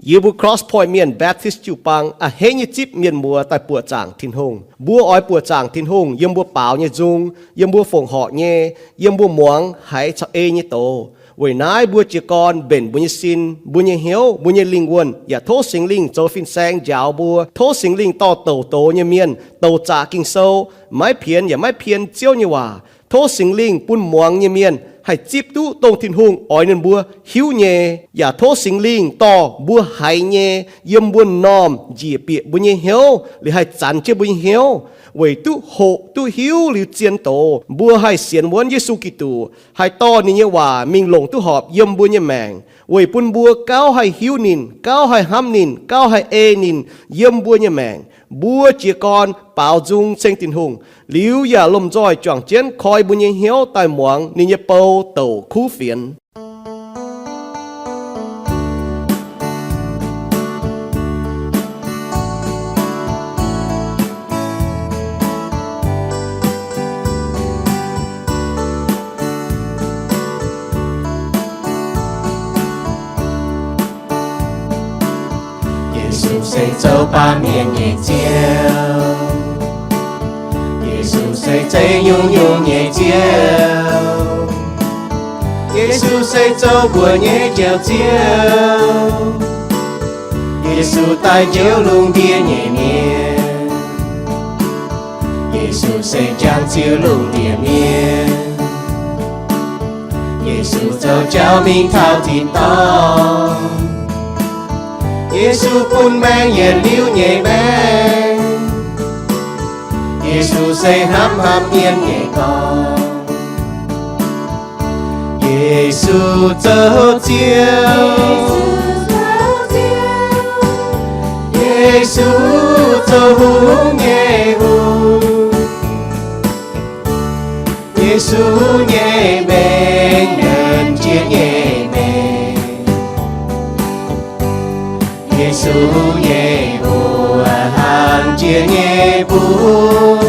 Yie mbuo Cross Point Mienh Baptist jiu-baang a'hneiv nyei zipv mienh muoz daaih buoqc zaangc Tin-Hungh. Mbuo oix buoqc zaangc Tin-Hungh yiem mbuo baaux nyei nzung, yiem mbuo fongc horc nyei, yiem mbuo muangx haiz caux ei nyei doz. Weic naaiv mbuo jiez gorn mbenc mbuo nyei sin, mbuo nyei hnyouv, mbuo nyei lingh wuonh, yaac tov Singx Lingh zoux fin-saeng njaaux mbuo. Tov Singx Lingh dorh douc doz nyei mienh, douc zaqc Ging-Sou, maiv pienx yaac maiv pien Ziouv nyei waac. Tov Singx Lingh bun muangx nyei mienh haih zipv duqv dongh Tin-Hungh oix ninh mbuo hiuv nyei, yaac tov Singx Lingh dorh mbuo haiz nyei yiem mbuo m'normh njiec bieqc mbuo nyei hnyouv, liuz haih zanx jienv mbuo nyei hnyouv, weic duqv hoqc duqv hiuv liuz zien doz, mbuo haih sienx wuonv Yesu Giduc, haih dorh ninh nyei waac mingh longc duqv horpc yiem mbuo nyei maengc, weic bun mbuo gauh haih hiuv ninh, gauh haih hnamv ninh, gauh haih ei ninh yiem mbuo nyei maengc. Mbuo jiez gorn baaux nzung ceng Tin-Hungh, liuz yaac lomh nzoih juangc jienv koi mbuo nyei hnyouv daaih muangx ninh nyei bou douc kuv fienx. Yesu se zoux baamh mienh nyei Ziouv. Yesu se zeiv nyungc-nyungc nyei Ziouv. Yesu se zoux mbuoqc nyei Njoux Ziouv. Yesu daaih njoux lungh ndiev nyei mienh. Yesu se jangx ziux lungh ndiev mienh. Yesu zoux jauv mingh taux tin-dorngh. Yesu bun maengc yietc liuz nyei maengc. Yesu se hnamv haaix mienh nyei dorn. Yesu zoux Ziouv. Yesu zoux hungh nyei hungh. Yesu nyei mengh nyanc jiex nyei mengh. Yesu nyei mbuox hlang jiex nyei mbuox.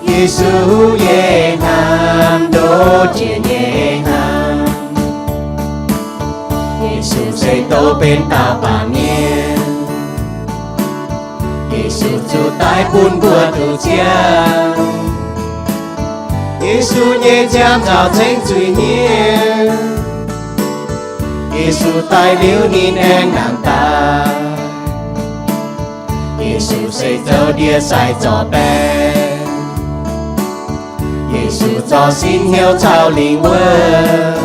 Yesu nyei hnamv ndoqv jiex nyei hnamv. Yesu se douz benx dauh baamh mienh. Yesu zuqc daiv bun mbuo duqv ziangh. Yesu nyei nziaamv nzaaux ceng zuiz-hniev. Yesu daiv liuz ninh aengx nangc daaih. Yesu se zoux ndie-sai zorc baeng. Yesu zorc sin hnyouv caux lingh wuonh.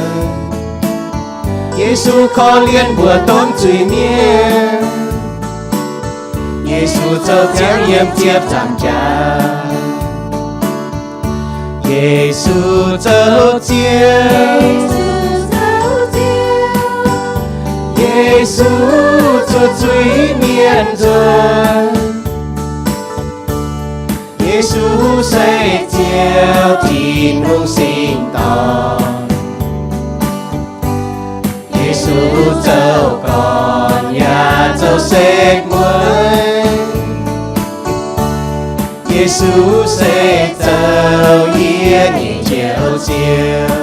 Yesu korv-lienh mbuox domh zuiz-mienh. Yesu zoux ziangx yiem ziepc nzaangc jaax. Yesu zoux Ziouv. Yesu zuqc zuiz-mienh nzuonx. Yesu se Ziouv, Tin-Hungh singx dorn. Yesu zoux gorn yaac zoux setv mueiz. Yesu se zoux yie nyei Njoux Ziouv.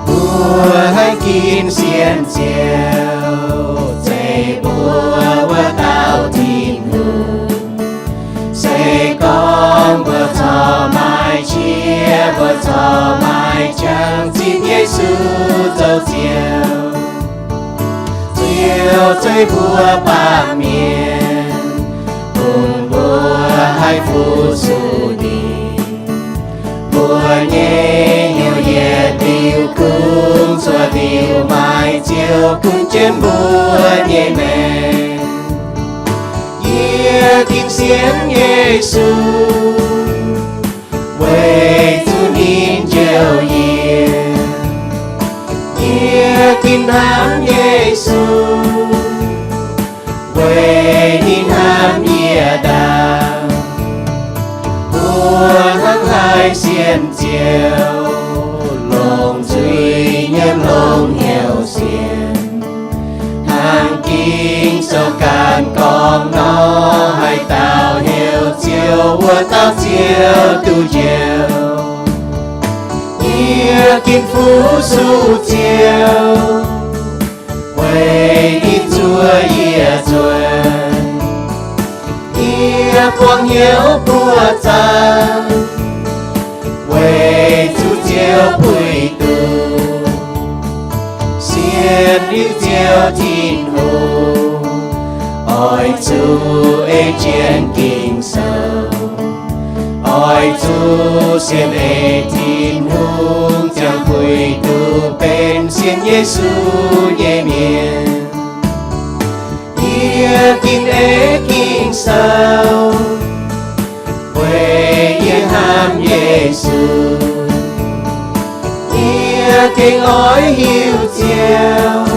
Mbuo haih ginv sienx Ziouv, zeiz mbuo wuov dauh Tin-Hungh. Se gorngv mbuo corc maiv qiex, mbuo corc maiv jangx zipv Yesu zoux Ziouv, Ziouv zeiv mbuo baamh mienh, dongh mbuo haih fu-sux ninh. Mbuo nyei hnyouv yietc liuz kungx cuotv liuz, maaih Ziouv gunv jienv mbuo nyei maengc. Yie ginv sienx Yesu, weic zuqc ninh njoux yie. Yie ginv hnamv Yesu, weic ninh hnamv yie ndaangc. Mbuo hnangv haaix sienx Ziouv, longc nzuih nyiemv longx hnyouv sienx. Hnangv Ging-Sou ganh gorngv nor, haaix dauh heuc Ziouv, wuov dauh Ziouv duqv njoux. Yie ginv fuqv suv Ziouv, weic ninh zuov yie nzuonx. Yie buangh hnyouv buoqc zaangc, weic zuqc Ziouv puix duqv. Sienx liuz Ziouv Tin-Hungh, oix zuqc ei jienv Ging-Sou. Oix zuqc sienx ei Tin-Hungh, ziangh puix duqv benx sienx Yesu nyei mienh. Yie ginv ei Ging-Sou, weic yie hnamv Yesu. Yie gengh oix hiuv Ziouv,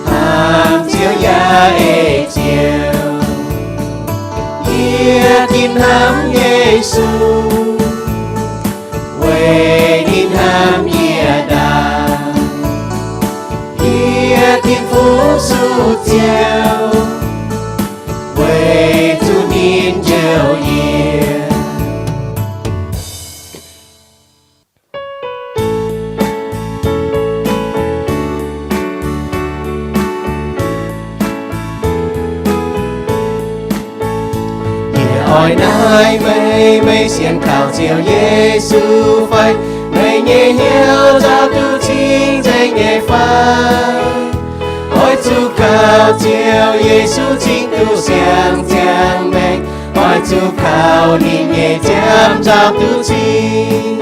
hnamv Ziouv yaac ei Ziouv. Yie ginv hnamv Yesu, weic ninh hnamv yie ndaangc. Yie ginv fuqv suv Ziouv, weic zuqc ninh njoux yie. Yie oix naaiv meih, meih sienx kaux Ziouv Yesu fai? Meih nyei hnyouv nzauh duqv cing-nzengc nyei fai? Oix zuqc kaux Ziouv Yesu cingx duqv siang-ziangh maengc. Oix zuqc kaux ninh nyei nziaamv nzauh duqv cing.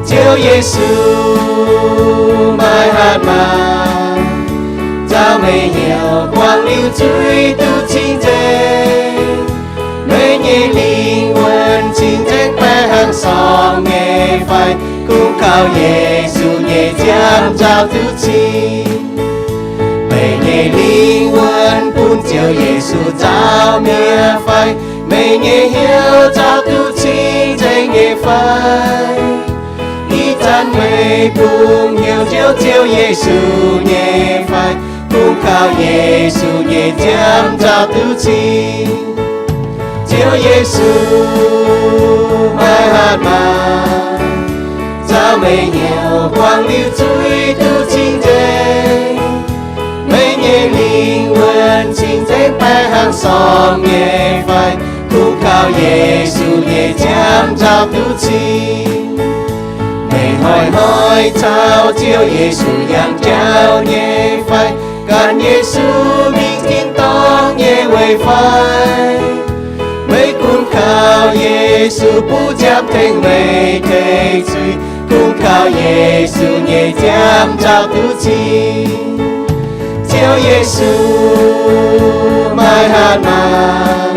Ziouv Yesu, maaih hatc maah! Nzauh meih hnyouv buangh liuz zuiz duqv cing-nzengc. Meih nyei lingh wuonh cing-nzengc baeqc hnangv sorng nyei fai? Kungx kaux Yesu nyei nziaamv nzauh duqv cing. Meih nyei lingh wuonh bun Ziouv Yesu nzauh mi'aqv fai? Meih nyei hnyouv nzauh duqv cing-nzengc nyei fai? Ih zanc meih bungx hnyouv njoux Ziouv Yesu nyei fai? Kungx kaux Yesu nyei nziaamv nzauh duqv cing. Ziouv Yesu, maaih hatc maah! Nzauh meih hnyouv buangh liuz zuiz duqv cing-nzengc. Meih nyei lingh wuonh cing-nzengc baeqc hnangv sorng nyei fai? Kungx kaux Yesu nyei nziaamv nzauh duqv cing. Meih hnoi-hnoi caux Ziouv Yesu yangh jauv nyei fai? Gan Yesu mingh tin-dorngh nyei weic fai? Meih kungx kaux Yesu buov nziaamv tengx meih tei zuiz. Kungx kaux Yesu nyei nziaamv nzauh duqv cing. Ziouv Yesu, maaih hatc maah!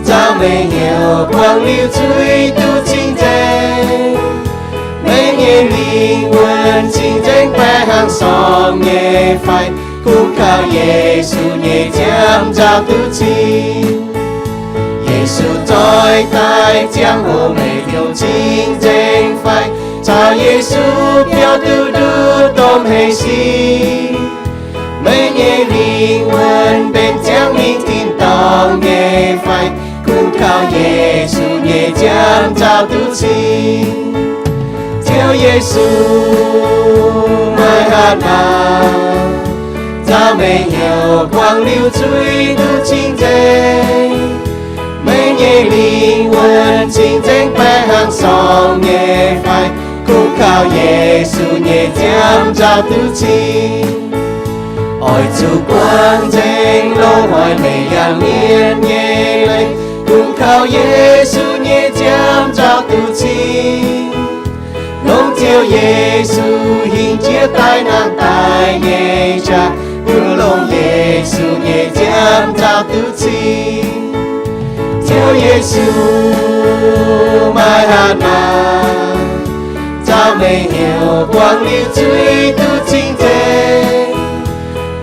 Nzauh meih hnyouv buangh liuz zuiz duqv cing-nzengc. Meih nyei lingh wuonh cing-nzengc baeqc hnangv sorng nyei fai? Kungx kaux Yesu nyei nziaamv nzauh duqv cing. Yesu zoih daaih ziangh hoc meih hnyouv cing-nzengc fai? Caux Yesu biaux duqv nduov domh hec sic. Meih nyei lingh wuonh mbenc ziangx mingh tin-dorngh nyei fai? Kungx kaux Yesu nyei nziaamv nzauh duqv cing. Ziouv Yesu, maaih hatc maah! Nzauh meih hnyouv buangh liuz zuiz duqv cing-nzengc. Meih nyei lingh wuonh cing-nzengc baeqc hnangv sorng nyei fai? Kungx kaux Yesu nyei nziaamv nzauh duqv cing. Oix zuqc buangh nzengc loz-hnoi meih yangh mienv nyei leiz, kungx kaux Yesu nyei nziaamv nzauh duqv cing. Longc Ziouv Yesu hingh jiex daaih nangh daaih nyei qaqv, bun longc Yesu nyei nziaamv nzauh duqv cing. Ziouv Yesu, maaih hatc maah! Nzauh meih hnyouv buangh liuz zuiz duqv cing-nzengc.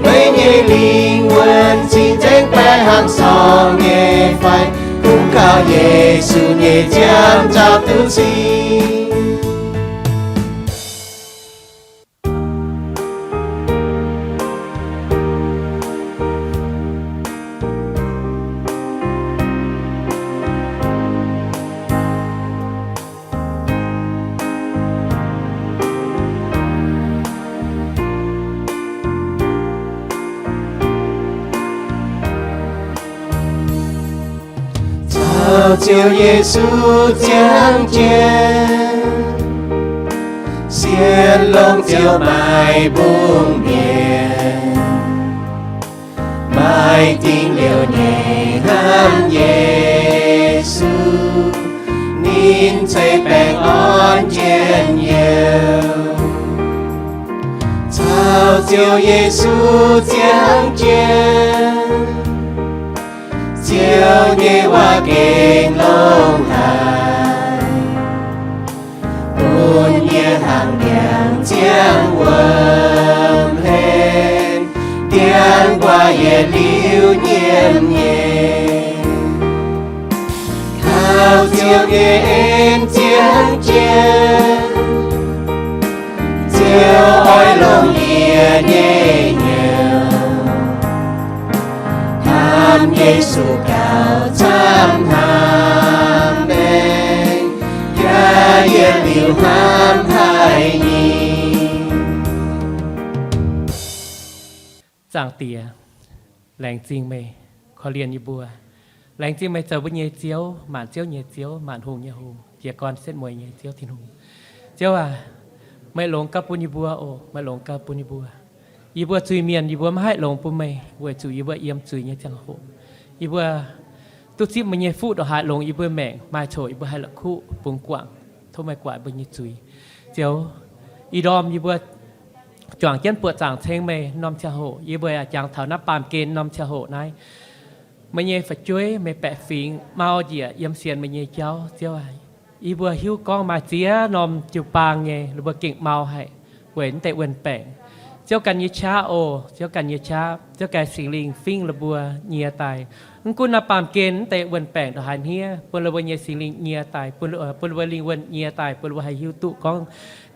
Meih nyei lingh wuonh cing-nzengc baeqc hnangv sorng nyei fai? Kungx kaux Yesu nyei nziaamv nzauh duqv cing. Caux Ziouv Yesu ziangh jienv, sienx longx Ziouv maaih mbungh-mienh, maaih dingc liouc nyei hnamv Yesu, ninh ceix baengc orn jienv youh. Caux Ziouv Yesu ziangh jienv, Ziouv nyei waac gengh longx haic, bun yie hnangv ndiangx-ziangh wuom hlen, ndiangx-nquaah yietc liuz nyiemc nyei. Kaux Ziouv nyei en ziangh jienv, Ziouv oix longc yie nyei hnyouv, hnamv Yesu gaux camv hnamv maengx, yaac yietc liuz hnamv haic nyei. Zaangc Diex, laengz zingh meih korv-lienh yie mbuo. Laengz zingh meih zoux mbuo nyei Ziouv, maanc ziouv nyei Ziouv, maanc hungh nyei Hungh, jiez gorn setv mueiz nyei Ziouv Tin-Hungh. Ziouv aac, meih longx gauh bun yie mbuo oc. Meih longx gauh bun yie mbuo. Yie mbuo zuiz-mienh, yie mbuo maiv haih longx bun meih, weic zuqc yie mbuo yiem zuiz nyei ziangh hoc, yie mbuo duqv zipv meih nyei fuqv ndongc haaix longx yie mbuo maengc, maaih coc yie mbuo haih la'kuqv bungx guangc. Tov meih guaix mbuo nyei zuiz. Ziouv, ih ndorm yie mbuo juangc jienv buoqc zaangc ceng meih norm ziangh hoc, yie mbuo yaac jangx taux naaiv baamh gen norm ziangh hoc naaiv, meih nyei fu'jueiv, meih baeqc fingx mau njiec yiem sienx meih nyei jauv. Ziouv aac, yie mbuo hiuv gorngv maaih ziex norm jiu-baang nyei ninh mbuo gengh mau haic weic naaiv deix wuon-baengc. Ziouv ganh nyei qaqv oc, Ziouv ganh nyei qaqv, Ziouv ganh Singx Lingh fingv ninh mbuo nyie daaih. Mv gunv naaiv baamh gen naaiv deix wuon-baengc ndongc haaix hniev, bun ninh mbuo nyei Singx Lingh nyie daaih, bun ninh mbuo lingh wuonh nyie daaih, bun ninh mbuo haih hiuv duqv gorngv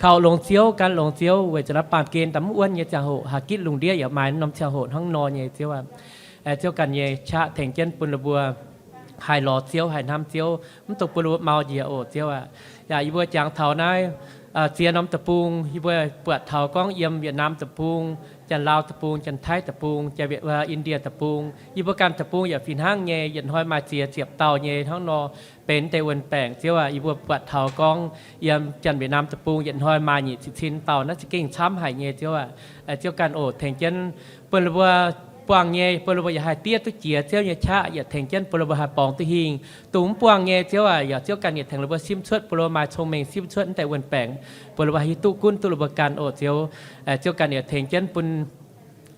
kaux longx Ziouv, gan longx Ziouv, weic zuqc naaiv baamh gen daaih mv wuonv nyei ziangh hoc, haaz gitv lungh ndiev yaac maaih norm ziangh hoc hnangv nor nyei, Ziouv aac. Ziouv ganh nyei qaqv tengx jienv bun ninh mbuo haih lorz Ziouv, haih hnamv Ziouv, mv dungx bun ninh mbuo mau njiec oc, Ziouv aac. Yaac yie mbuo jangx taux naaiv ziex norm deic-bung, yie mbuo buatc taux gorngv yiem Yietc Naam deic-bung, Janx-Laau deic-bung, Janx-Taiv deic-bung, Janx-Indie deic-bung, yie mbuo ganh deic-bung yaac fih hnangv nyei. Yietc hnoi maaih ziex ziepc dauh nyei hnangv nor benx deix wuon-baengc, Ziouv aac. Yie mbuo buatc taux gorngv yiem Janx-Wietc Naam deic-bung yietc hnoi maaih nyic ziepc cin dauh, naaiv za'gengh camv haic nyei, Ziouv aac. Ziouv ganh oc, tengx jienv bun ninh mbuo buangh nyei, bun ninh mbuo yaac haih diev duqv jiex Ziouv nyei qaqv, yaac tengx jienv bun ninh mbuo haih borngz duqv hingh. Dongh mv buangh nyei, Ziouv aac, yaac Ziouv ganh yietc tengx ninh mbuo simv cuotv, bun ninh mbuo maaih cong-mengh simv cuotv naaiv deix wuon-baengc, bun ninh mbuo haih hiuv duqv gunv duqv ninh mbuo ganh oc, Ziouv. Ziouv ganh yietc tengx jienv bun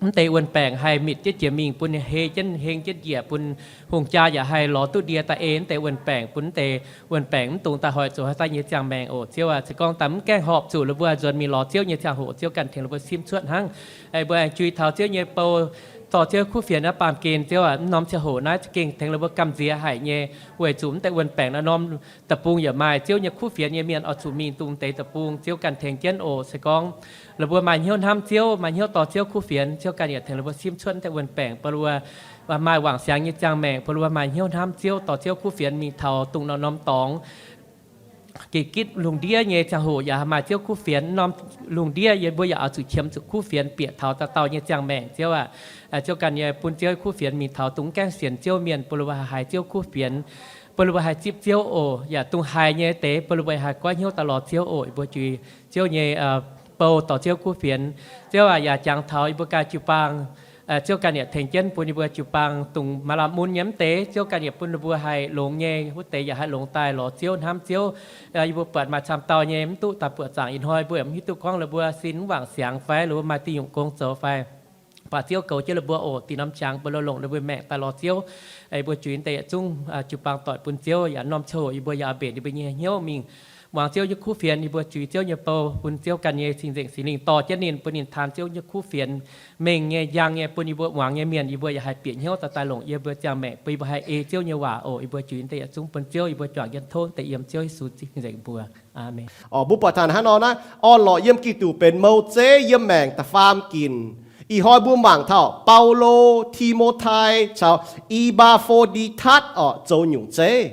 mv deix wuon-baengc haih mitc jienv jiex mingh, bun hei jienv heng jienv njiec, bun hungh jaa yaac haih lorz duqv ndie daaih ei mv deix wuon-baengc, bun mv deix wuon-baengc mv dungx daaih hoic zuqc haaix dauh nyei ziangh maengc oc, Ziouv aac. Se gorngv daaih mv gaengh horpc zuqc, ninh mbuo nzuonx mingh lorz Ziouv nyei ziangh hoc, Ziouv ganh tengx ninh mbuo simv cuotv hnangv. Mbuo aengx juix taux Ziouv nyei bou, dorh Ziouv kuv fienx naaiv baamh gen, Ziouv aac, mv norm ziangh hoc naaiv za'gengh tengx ninh mbuo gamh nziex haic nyei, weic zuqc mv deix wuon-baengc naaiv norm deic-bung yaac maaih Ziouv nyei kuv fienx nyei mienh oix zuqc mingh dongh deix deic-bung, Ziouv ganh tengx jienv oc. Se gorngv ninh mbuo maaih hnyouv hnamv Ziouv, maaih hnyouv dorh Ziouv kuv fienx, Ziouv ganh yaac tengx ninh mbuo simv cuotv mv deix wuon-baengc, bun ninh mbuo maaih wangc siangx nyei ziangh maengc, bun ninh mbuo maaih hnyouv hnamv Ziouv, dorh Ziouv kuv fienx mingh taux dongh norm-norm dorngx. Gitv-gitv lungh ndiev nyei ziangh hoc yaac maaih Ziouv kuv fienx. Norm lungh ndiev yie mbuo yaac oix zuqc qiemx zuqc kuv fienx bieqc taux dauh dauh nyei ziangh maengc, Ziouv aac. Ziouv ganh nyei bun Ziouv kuv fienx mingh taux dongh mv gaengh sienx Ziouv mienh, bun ninh mbuo haih haiz Ziouv kuv fienx, bun ninh mbuo haih zipv Ziouv oc. Yaac dongh haiz nyei deix bun ninh mbuo haih goiv hnyouv daaih lorz Ziouv oc. Yie mbuo juix Ziouv nyei bou dorh Ziouv kuv fienx. Ziouv aac, yaac jangx taux yie mbuo ganh jiu-baang, Ziouv ganh yaac tengx jienv bun yie mbuo jiu-baang dongh maaih lamh mun nyei mv deix, Ziouv ganh yaac bun ninh mbuo haih longx nyei, wuov deix yaac haih longx daaih lorz Ziouv, hnamv Ziouv. Yie mbuo buatc maaih camv dauh nyei mv duqv daaih buoqc zaangc, ih hnoi mbuo yaac mv hiuv duqv gorngv ninh mbuo sin mv wangc siangx fai ninh mbuo maaih dinh nyungc gong zoux fai. Baac Ziouv goux jienv ninh mbuo oc, dinh norm qangx bun ninh mbuo longc ninh mbuo maengc daaih lorz Ziouv. Yie mbuo juix deix yietc zungv jiu-baang doic bun Ziouv, yaac norm ziangh hoc yie mbuo yaac mbenc yie mbuo nyei hnyouv mingh muangx Ziouv nyei kuv fienx, yie mbuo juix Ziouv nyei bou, bun Ziouv ganh nyei Cing-Nzengc Singx Lingh dorh jienv ninh, bun ninh taan Ziouv nyei kuv fienx mengh nyei, njang nyei, bun yie mbuo muangx nyei mienh, yie mbuo yaac haih bieqc hnyouv daaih daaih longc yie mbuo ziangh maengc, bun yie mbuo haih ei Ziouv nyei waac oc. Yie mbuo juix deix yietc zungv bun Ziouv, yie mbuo juangc jienv tov deix yiem Ziouv Yesu nyei nzengc mbuox. Aamen. Oc, mbuo buatc taux hnangv nor naaiv, orn-lorqc yiem Giduc benx mouz zeiv yiem maengc da'faam ginc. Ih hnoi mbuo mangc taux Baulo, Ti^mo^tai caux E^mbaa^fo^ndi^tatv orqc, zoux nyungc zeiv.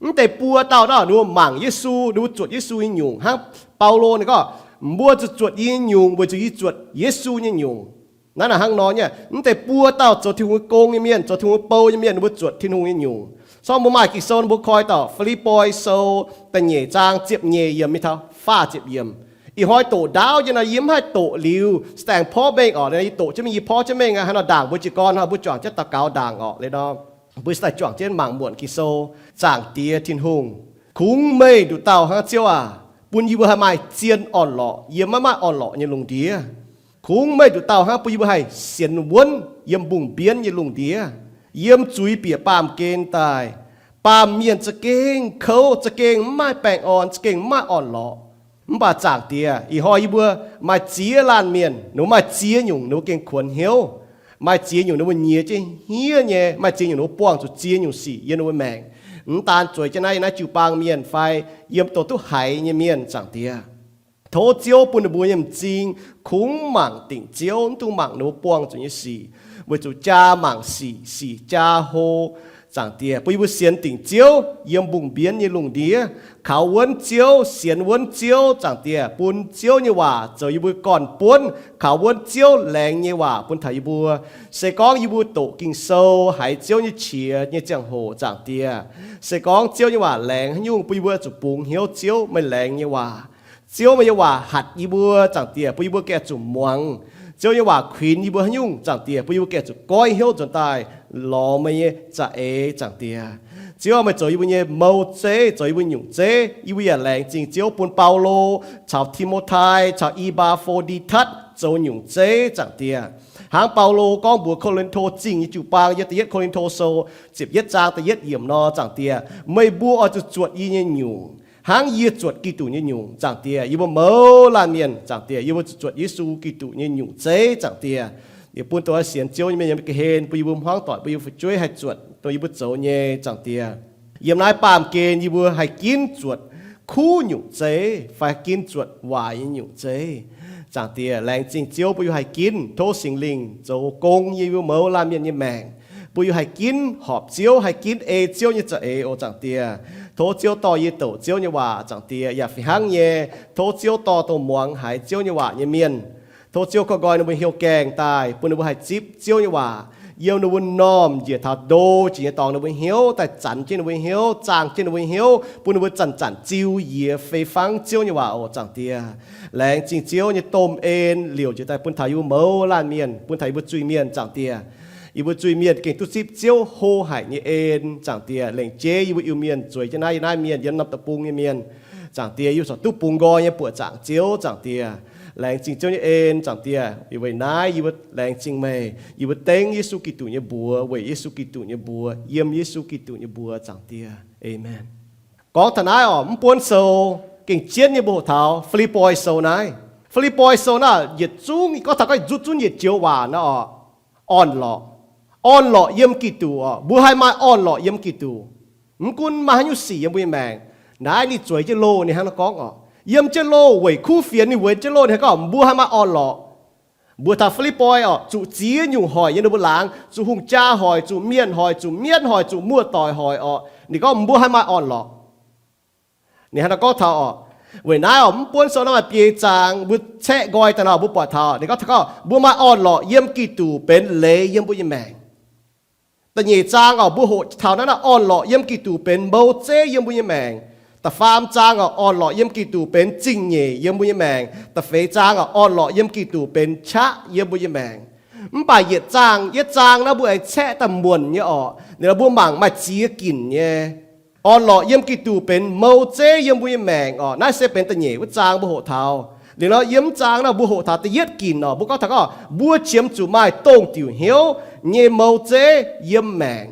Mv deix buo dauh naaiv, ninh mbuo mangc Yesu, ninh mbuo zuotc Yesu nyei nyungc. Hnangv Baulo ninh gorngv, mbuo zuqc zuotc yie nyei nyungc weic zuqc yie zuotc Yesu nyei nyungc. Naaiv naaic hnangv nor nyei, mv deix buo dauh zoux Tin-Hungh nyei gong nyei mienh, zoux Tin-Hungh nyei bou nyei mienh, ninh mbuo zuotc Tin-Hungh nyei nyungc. Corc mbuo maaih Ging-Sou ninh mbuo koi dauh Fi^lipv^poi Sou da'nyeic zaang ziepc nyeic yiemc mingh taux faah ziepc yiemc. Ih hnoi doqc ndaauv nyei nor, yie mv haih doqc liuz, se daengx porv mengh orqc. Yie doqc jienv mingh, yie porv jienv mengh aqv. Hnangv nor ndaangc mbuo jiez gorn, mbuo juangc jienv daux gaux ndaangc orqc. Liuz nor mbuo se daaih juangc jienv mangc muonc Ging-Sou. Zaangc Diex Tin-Hungh, kungx meih nduqc dauh hnangv, Ziouv aac, bun yie mbuo haih maaih zien orn-lorqc yiem maiv maaih orn-lorqc nyei lungh ndiev. Kungx meih nduqc dauh hnangv bun yie mbuo haih sienx wuonv yiem mbungh mbienv nyei lungh ndiev, yiem zuiz bieqc baamh gen daaih. Baamh mienh za'gengh kouv, za'gengh mv maaih baengh orn, za'gengh mv maaih orn-lorqc. Mv baac Zaangc Diex, ih hnoi yie mbuo maaih ziex laanh mienh, ninh mbuo maaih ziex nyungc ninh mbuo gengh kuonx hnyouv. Maaih ziex nyungc ninh mbuo nyiex jienv hniev nyei, maaih ziex nyungc ninh mbuo buangh zuqc ziex nyungc sic yiem ninh mbuo maengc. Mv daan zueiz jienv naaiv, naaiv jiu-baang mienh fai yiem dongh duqv haiz nyei mienh, Zaangc Diex. Tov Ziouv bun ninh mbuo nyei m'zing kungx mangc dingc Ziouv, mv dungx mangc ninh mbuo buangh zuqc nyei sic, weic zuqc jaa mangc sic, sic jaa hlo. Zaangc Diex, bun yie mbuo sienx dingc Ziouv yiem mbungh mbienv nyei lungh ndiev, kaux wuonv Ziouv, sienx wuonv Ziouv. Zaangc Diex, bun Ziouv nyei waac zoux yie mbuo gorn-buonv, kaux wuonv Ziouv laengz nyei waac bun taux yie mbuo. Se gorngv yie mbuo doqc Ging-Sou, haiz Ziouv nyei qiex nyei ziangh hoc, Zaangc Diex, se gorngv Ziouv nyei waac laengz haaix nyungc, bun yie mbuo zuqc bungx hnyouv Ziouv meih laengz nyei waac. Ziouv meih nyei waac hatc yie mbuo, Zaangc Diex, bun yie mbuo gengh zuqc muangx. Ziouv nyei waac kuinx yie mbuo haaix nyungc, Zaangc Diex, bun yie mbuo gengh zuqc goiv hnyouv nzuonx daaih lorz meih nyei za'eix, Zaangc Diex. Ziouv, meih zoux yie mbuo nyei mouz zeiv, zoux yie mbuo nyungc zeiv. Yie mbuo yaac laengz zingh Ziouv bun Baulo caux Ti^mo^tai caux E^mbaa^fo^ndi^tatv zoux nyungc zeiv, Zaangc Diex. Hnangv Baulo gorngv mbuox Ko^lin^to Zingh nyei jiu-baang yiem da'yietv Ko^lin^to Sou ziepc yietv zaang da'yietv yiemc nor, Zaangc Diex, meih mbuo oix zuqc zuotc yie nyei nyungc, hnangv yie zuotc Giduc nyei nyungc, Zaangc Diex. Yie mbuo mouz laanh mienh, Zaangc Diex, yie mbuo zuqc zuotc Yesu Giduc nyei nyungc zeiv, Zaangc Diex. Yie bun dongh sienx Ziouv nyei mienh yiem ga'hlen, bun yie mbuo hmuangv doic, bun yie mbuo fu'jueiv haih zuotc dongh yie mbuo zoux nyei, Zaangc Diex. Yiem naaiv baamh gen yie mbuo haih ginv zuotc kuv nyungc zeiv fai ginv zuotc waaic nyei nyungc zeiv. Zaangc Diex, laengz zingh Ziouv bun yie haih ginv. Tov Singx Lingh zoux gong yiem yie mbuo mouz laanh mienh nyei maengc, bun yie haih ginv horpc Ziouv, haih ginv ei Ziouv nyei za'eix oc, Zaangc Diex. Tov Ziouv dorh yie doqc Ziouv nyei waac, Zaangc Diex, yaac fih hnangv nyei, tov Ziouv dorh dongh muangx haiz Ziouv nyei waac nyei mienh. Tov Ziouv korv nqoi ninh mbuo hnyouv gaengh daaih, bun ninh mbuo haih zipv Ziouv nyei waac yiem ninh mbuo m'normh njiec taux ndo jiex nyei dorngx ninh mbuo hnyouv, daaih zanc jienv ninh mbuo hnyouv, zaangh jienv ninh mbuo hnyouv, bun ninh mbuo zanc-zanc ziux yie fei fangv Ziouv nyei waac oc, Zaangc Diex. Laengz zingh Ziouv nyei domh en liouc jiex daaih bun taux yie mbuo mouz laanh mienh, bun taux yie mbuo zuiz-mienh, Zaangc Diex. Yie mbuo zuiz-mienh gengh duqv zipv Ziouv hoh haic nyei en, Zaangc Diex, lengc jeiv yie mbuo Iu-Mienh zueiz jienv naaiv, yiem naaiv mienh, yiem norm deic-bung nyei mienh, Zaangc Diex, yie mbuo corc duqv bungx nqoi nyei buoqc zaangc Ziouv, Zaangc Diex. Laengz zingh Ziouv nyei en, Zaangc Diex. Weic naaiv yie mbuo laengz zingh meih. Yie mbuo dengv Yesu Giduc nyei mbuox, weic Yesu Giduc nyei mbuox, yiem Yesu Giduc nyei mbuox, Zaangc Diex. Aamen. Gorngv taux naaiv oc, mv buonv sou gengh jienv nyei mbuo hoqc taux Fi^lipv^poi Sou naaiv. Fi^lipv^poi Sou naaiv yietc zungv gorngv taux gorngv nzutv zunv yietc joux waac naaiv oc. Orn-lorqc. Orn-lorqc yiem Giduc oc. Mbuo haih maaih orn-lorqc yiem Giduc. Mv gunv maaih haaix nyungc sic yiem mbuo nyei maengc. Naaiv ninh zueiz jienv loh ninh hnangv naaiv gorngv oc. Yiem jienv loh weic kuv fienx ninh weic jienv loh ninh hnangv gorngv mbuo haih maaih orn-lorqc. Mbuox taux Fi^lipv^poi oc, zuqc ziex nyungc hoic yiem ninh mbuo laangz, zuqc hungh jaa hoic, zuqc mienh hoic, zuqc mienv hoic, zuqc muoz-doic hoic oc. Ninh gorngv mbuo haih maaih orn-lorqc. Ninh hnangv naaiv gorngv taux oc. Weic naaiv oc, mv buonv sou naaiv maaih biei zaang mbuo caeqv nqoi daaih nor mbuo buatc taux. Ninh gorngv taux gorngv mbuo maaih orn-lorqc yiem Giduc benx leiz yiem mbuo nyei maengc. Da'nyeic zaang oc, mbuo hoqc taux naaiv naaiv orn-lorqc yiem Giduc benx mouz zeiv yiem mbuo nyei maengc. Da'faam zaang oc, orn-lorqc yiem Giduc benx zingh nyeic yiem mbuo nyei maengc. Da'feix zaang oc, orn-lorqc yiem Giduc benx qaqv yiem mbuo nyei maengc. Mv baac yietc zaang yietc zaang naaiv mbuo aengx caeqv daaih muonc nyei oc. Ninh mbuo mangc maaih ziex ginc nyei. Orn-lorqc yiem Giduc benx mouz zeiv yiem mbuo nyei maengc oc. Naaiv se benx da'nyeic wuov zaang mbuo hoqc taux. Liuz nor yiem mv zaang naaiv mbuo hoqc taux da'yietv ginc oc, mbuo gorngv taux gorngv mbuo qiemx zuqc maaih dongh diuc hnyouv nyei mouz zeiv yiem maengc.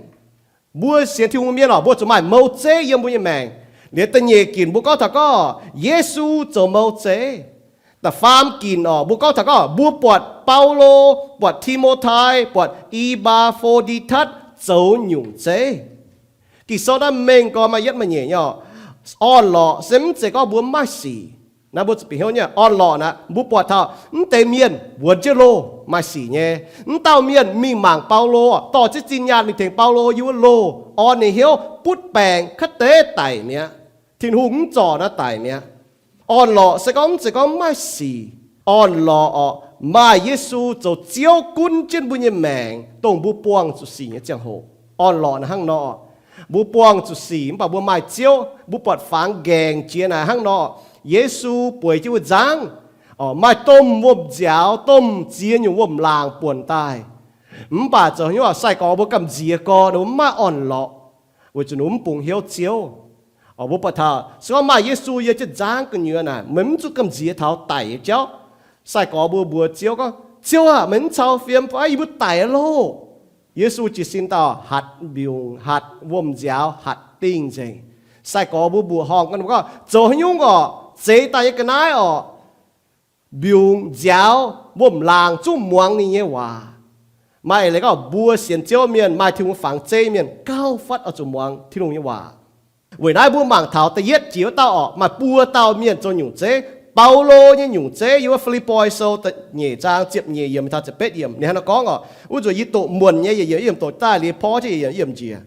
Mbuo sienx Tin-Hungh mienh oc, mbuo zuqc maaih mouz zeiv yiem mbuo nyei maengc. Liuz da'nyeic ginc mbuo gorngv taux gorngv Yesu zoux mouz zeiv. Da'faam ginc orqc, mbuo gorngv taux gorngv mbuo buatc Baulo, buatc Ti^mo^tai, buatc E^mbaa^fo^ndi^tatv zoux nyungc zeiv. Ging-Sou naaiv mengh gorn maaih yietv maaih nyeic nyei orqc. Orn-lorqc se mv zeiz gorngv mbuo mv maaih sic. Naaiv mbuo zuqc bieqc hnyouv nyei. Orn-lorqc naaic mbuo buatc taux mv deix mienh wuonx jienv loh, maaih sic nyei. Mv dauh mienh mingh mangc Baulo, dorh jienv zinh nyaanh mingh tengx Baulo yiem wuov loh, orn ninh hnyouv, butv baengc, kaav deix daic mi'aqv. Tin-Hungh mv zorc naaiv daic mi'aqv. Orn-lorqc se gorngv mv zeiz gorngv mv maaih sic. Orn-lorqc orqc, maaih Yesu zoux Ziouv gunv jienv mbuo nyei maengc, dongh mbuo buangh zuqc sic nyei ziangh hoc. Orn-lorqc naaic hnangv nor. Mbuo buangh zuqc sic mv baac mbuo maaih Ziouv, mbuo buatc fangx nqaengc jiex naaic hnangv nor. Yesu bueix jienv wuov nzangv, maaih domh wuom-nziaaux, domh ziex nyungc wuom-laangc buonc daaih. Mv baac zoux haaix nyungc, sai-gorx mbuo gamh nziex gorn, ninh mbuo mv maaih orn-lorqc, weic zuqc ninh mbuo mv bungx hnyouv Ziouv. Mbuo buatc taux se gorngv maaih Yesu yiem jienv nzangv gu'nyuoz naaic, meih mv zuqc gamh nziex taux daic nyei jauv. Sai-gorx mbuo mbuox Ziouv gorngv, Ziouv aah, meih mv cau fiem fai? Yie mbuo daic loh. Yesu jiez sin dauh hatc mbiungc, hatc wuom-nziaaux, hatc dingh nzengc. Sai-gorx mbuo mbuoqc horngh gorngv, gorngv, Zoux haaix nyungc orqc? Zeix daaih nyei ga'naaiv orqc, mbiungc, nziaaux, wuom-laangc zungv muangx ninh nyei waac. Maaih eix leiz gorngv mbuo sienx Ziouv mienh, maaih Tin-Hungh fangx zeiv mienh gauh fatv oix zuqc muangx Tin-Hungh nyei waac. Weic naaiv mbuo mangc taux da'yietv jiex wuov dauh orqc, maaih buo dauh mienh zoux nyungc zeiv. Baulo nyei nyungc zeiv yiem wuov Fi^lipv^poi Sou da'nyeic zaang ziepc nyeic yiemc taux ziepc betv yiemc, ninh hnangv naaiv gorngv orqc, wuov nzunc yie doqc muonc nyei yietc yiemc, yie yiem doqc daaih liuz porv jienv yietc yiemc njiec.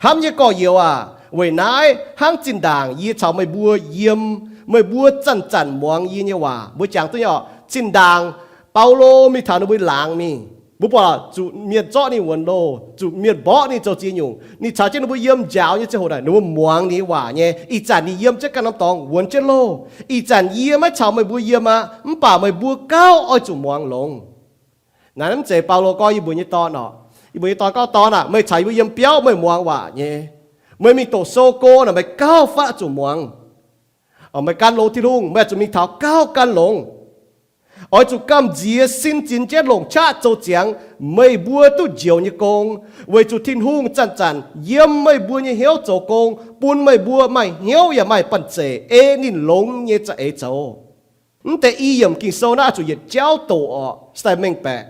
Hnamv nyei gorx-youz aac, weic naaiv hnangv zinh ndaangc yie caux meih mbuo yiem, meih mbuo zanc-zanc muangx yie nyei waac. Mbuo jangx duqv nyei orqc, zinh ndaangc Baulo mingh taux ninh mbuo laangz mingh, mbuo buatc zuqc mienh zorqv ninh wuonx loh, zuqc mienh mborqv ninh zoux ziex nyungc. Ninh caux jienv ninh mbuo yiem njaaux nyei ziangh hoc naaic, ninh mbuo muangx ninh nyei waac nyei. Ih zanc ninh yiem jienv ganh norm dorngx wuonx jienv loh. Ih zanc yie maiv caux meih mbuo yiem aqv, mv baac meih mbuo gauh oix zuqc muangx longx. Naaiv mv zeiz Baulo gorngv, yie mbuox nyei dorn orqc. Yie mbuox nyei dorn gorngv, Dorn aah, meih caux yie mbuo yiem biauv, meih muangx waac nyei. Meih mingh doqc sou go naaic, meih gauh fatv zuqc muangx. Meih gan longx Tin-Hungh, meih zuqc mingh taux gauh gan longx. Oix zuqc gamh nziex sin zinx jienv longc qaqv zoux ziangx meih mbuo duqv njoux nyei gong, weic zuqc Tin-Hungh zanc-zanc yiem meih mbuo nyei hnyouv zoux gong, bun meih mbuo maaih hnyouv yaac maaih banh zeic ei ninh longx nyei za'eix zoux. Mv deix i yiemc Ging-Sou naaiv oix zuqc yietc jauv doqc orqc, se daaih mengh baeqc.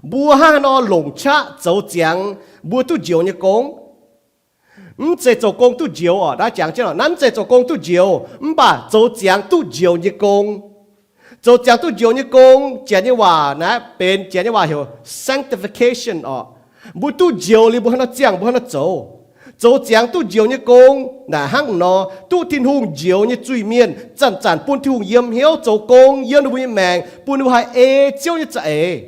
Mbuo hnangv haaix nor longc qaqv zoux ziangx mbuo duqv njoux nyei gong? Mv zeiz zoux gong duqv njoux orqc. Naaiv jangx jienv orqc, naaiv mv zeiz zoux gong duqv njoux, mv baac zoux ziangx duqv njoux nyei gong. Zoux ziangx duqv njoux nyei gong, Janx nyei waac naaiv benx, Janx nyei waac heuc sanctification orqc. Mbuo duqv njoux liuz mbuo hnangv haaix nor ziangh, mbuo hnangv haaix nor zoux. Zoux ziangx duqv njoux nyei gong naaic hnangv nor, duqv Tin-Hungh njoux nyei zuiz-mienh zanc-zanc bun Tin-Hungh yiem hnyouv zoux gong yiem ninh mbuo nyei maengc, bun ninh mbuo haih ei Ziouv nyei za'eix.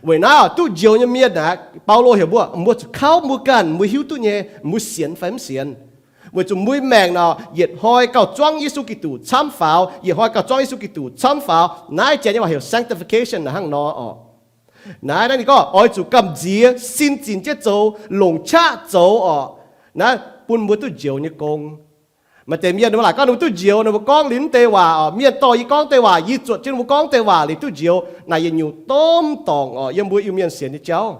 Weic naaiv duqv njoux nyei mienh naaic, Baulo heuc mbuo, mbuo zuqc kauv mbuo ganh, mbuo hiuv duqv nyei, mbuo sienx fai mv sienx. Weic zuqc mbuo nyei maengc nor, yietc hnoi gauh zuangv Yesu Giduc camv faaux, yietc hnoi gauh zuangv Yesu Giduc camv faaux. Naaiv Janx nyei waac heuc sanctification naaic hnangv nor orqc. Naaiv, naaiv ninh gorngv oix zuqc gamh nziex sin zinx jienv zoux, longc qaqv zoux orqc. Naaiv bun mbuo duqv njoux nyei gong. Maaih deix mienh ninh mbuo laaic gorngv ninh mbuo duqv njoux, ninh mbuo gorngv liuz mv deix waac orqc, mienh dorh yie gorngv deix waac, yie zuotc jienv ninh mbuo gorngv deix waac liuz duqv njoux. Naaic yietc nyungc domh dorngc orqc, yiem mbuo Iu-Mienh sienx nyei jauv.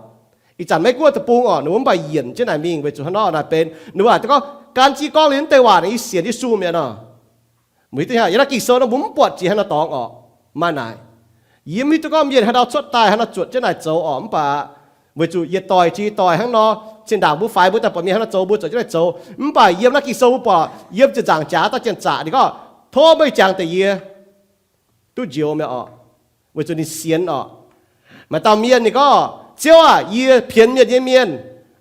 Ih zanc Meiv Guoqv deic-bung orqc, ninh mbuo mv baac yienc jienv naaic mingh weic zuqc hnangv nor naaic benx ninh mbuo laaic gorngv, gan jienv gorngv liuz mv deix waac naaic yie sienx Yesu mi'aqv nor. Meih hiuv duqv yiem naaiv Ging-Sou nor mbuo mv buatc jiex hnangv nor dorngx orqc. Maaih naaic, yie mv hiuv duqv gorngv mienh haaix dauh cuotv daaih haaix nor zuotc jienv naaic zoux orqc, mv baac weic zuqc yietc doic jiex yietc doic hnangv nor, zinh ndaangc mbuo faix mbuo daaih buatc mienh hnangv nor zoux, mbuo zuotc jienv naaic zoux. Mv baac yiem naaiv Ging-Sou mbuo buatc yiem ziepc nzaangc jaax daaih janx-zaqc ninh gorngv, tov meih jangx deix yie duqv njoux mi'aqv orqc, weic zuqc ninh sienx orqc. Maaih dauh mienh ninh gorngv, Ziouv aah, yie pienx mienh nyei mienh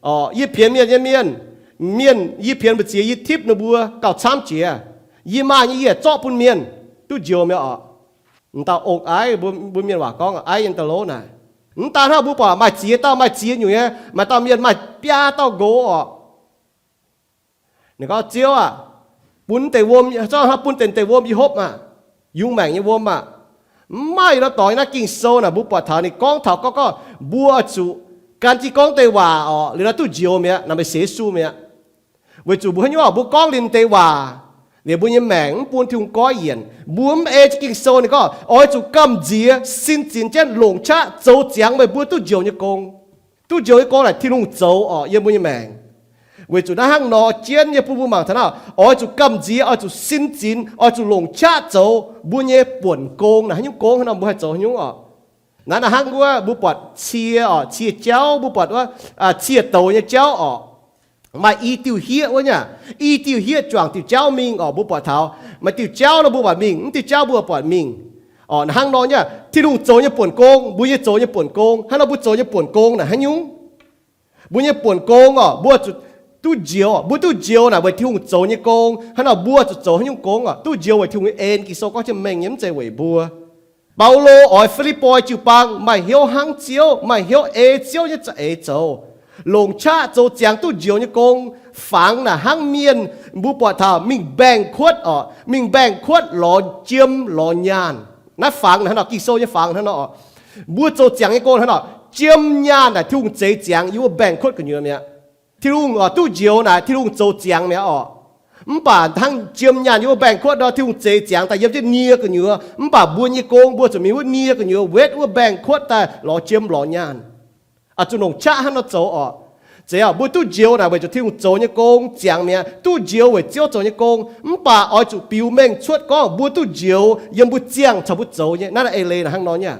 orqc, yie pienx mienh nyei mienh, mienh yie pienx mbu'ziex yie tipv ninh mbuo gauh camv jiex. Yie maaih nyei yie zorqv bun mienh duqv njoux mi'aqv orqc. M'dauh ong-aiv, mbuo mienh waac gorngv aiv nyei da'lov naaic. Mv daan hnangv, mbuo buatc maaih ziex dauh, maaih ziex nyungc nyei, maaih dauh mienh maaih biaa dauh nqox orqc. Ninh gorngv, Ziouv aah, bun deix wuom, zorqv hnangv bun deix, deix wuom yie hopv maah, yungz maengc nyei wuom maah. Mv maaih yietc norm dorngx yiem naaiv Ging-Sou naaic mbuo buatc taux ninh gorngv taux gorngv, gorngv mbuo oix zuqc gan jienv gorngv deix waac orqc, liuz nor duqv njoux mi'aqv, naaic meih sienx Yesu mi'aqv. Weic zuqc mbuo haaix nyungc orqc, mbuo gorngv liuz deix waac liuz mbuo nyei maengc mv bun Tin-Hungh goiv yienc. Mbuo mv ei jienv Ging-Sou ninh gorngv oix zuqc gamh nziex sin zinx jienv longc qaqv zoux ziangx meih mbuo duqv njoux nyei gong. Duqv njoux nyei gong naaic Tin-Hungh zoux orqc yiem mbuo nyei maengc. Weic zuqc naaiv hnangv nor jienv nyei bun mbuo mangc taux naaiv, oix zuqc gamh nziex, oix zuqc sin zinx, oix zuqc longc qaqv zoux mbuo nyei buonc gong naaic. Haaix nyungc gong hnangv nor mbuo haih zoux haaix nyungc oc? Naaiv, naaiv hnangv wuov mbuo buatc cie oc, cie jauv, mbuo buatc wuov cie douz nyei jauv oc. Maaih i diuh hieqv wuov nyei, i diuh hieqv juangc diuh jauv mingh oc. Mbuo buatc taux maaih diuh jauv nor mbuo buatc mingh, mv diuh jauv mbuo buatc mingh oc. Naaiv hnangv nor nyei Tin-Hungh zoux nyei buonc gong, mbuo nyei zoux nyei buonc gong, hnangv nor mbuo zoux nyei buonc gong naaic haaix nyungc? Mbuo nyei buonc gong oc, mbuo zuqc duqv njoux. Mbuo duqv njoux naaic weic Tin-Hungh zoux nyei gong. Hnangv nor mbuo zuqc zoux haaix nyungc gong oc? Duqv njoux weic Tin-Hungh nyei en. Ging-Sou gorngv jienv mengh nyei, mv zeiz weic mbuo. Baulo oix Fi^lipv^poi jiu-baang maaih hnyouv hnangv Ziouv, maaih hnyouv ei Ziouv nyei za'eix zoux, longc qaqv zoux ziangx duqv njoux nyei gong. Fangx naaic hnangv mienh, mbuo buatc taux mingh mbaengx-kuotv oc, mingh mbaengx-kuotv lorz jiem lorz nyaanh. Naaiv fangx naaic hnangv nor, Ging-Sou nyei fangx hnangv nor oc. Mbuo zoux ziangx nyei gong hnangv nor, jiem nyaanh naaic Tin-Hungh zeix ziangx yiem wuov mbaengx-kuotv gu'nyuoz mi'aqv. Tin-Hungh oc, duqv njoux naaic Tin-Hungh zoux ziangx mi'aqv oc. Mv baac hnangv jiem nyaanh yiem wuov mbaengx-kuotv nor, Tin-Hungh zeix ziangx daaih yiem jienv nie gu'nyuoz. Mv baac mbuo nyei gong mbuo zuqc mingh wuov nie gu'nyuoz wetv wuov mbaengx-kuotv daaih lorz jiem lorz nyaanh. Oix zuqc longc qaqv hnangv nor zoux oc. Zeiz oc, mbuo duqv njoux naaic weic zuqc Tin-Hungh zoux nyei gong ziangx mi'aqv. Duqv njoux weic Ziouv zoux nyei gong, mv baac oix zuqc biux mengh cuotv gorngv mbuo duqv njoux yiem mbuo ziangh caux mbuo zoux nyei. Naaiv naaiv eix leiz naaic hnangv nor nyei.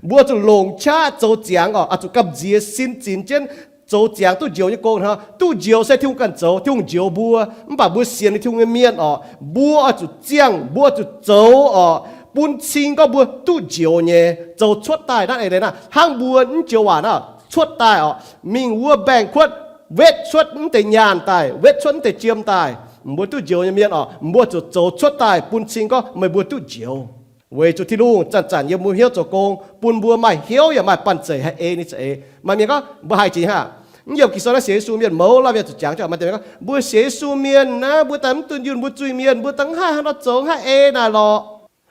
Mbuo zuqc longc qaqv zoux ziangx oc. Oix zuqc gamh nziex sin zinx jienv zoux ziangx duqv njoux nyei gong hnangv. Duqv njoux se Tin-Hungh ganh zoux, Tin-Hungh njoux mbuo. Mv baac mbuo sienx Tin-Hungh nyei mienh oc, mbuo oix zuqc ziangh, mbuo oix zuqc zoux oc, bun cing gorngv mbuo duqv njoux nyei, zoux cuotv daaih. Naaiv eix leiz naaiv hnangv mbuo mv joux waac naaiv cuotv daaih oc, mingh wuov mbaengx-kuotv wetv cuotv mv deix nyaanh daaih, wetv cuotv mv deix jiem daaih. Mbuo duqv njoux nyei mienh oc, mbuo zuqc zoux cuotv daaih bun cing gorngv meih mbuo duqv njoux. Weic zuqc Tin-Hungh zanc-zanc yiem mbuo hnyouv zoux gong, bun mbuo maaih hnyouv yaac maaih banh zeic haih ei ninh za'eix. Maaih mienh gorngv mbuo haiz jiex haav, mv yiem Ging-Sou naaiv sienx Yesu mienh mouz lamh mienh zuqc jangx, maaih deix mienh gorngv mbuo sienx Yesu mienh naaiv, mbuo daaih mv dunh yunh mbuo zuiz-mienh, mbuo dangh mv haih hnangv nor zoux, haih ei naaic lorqc.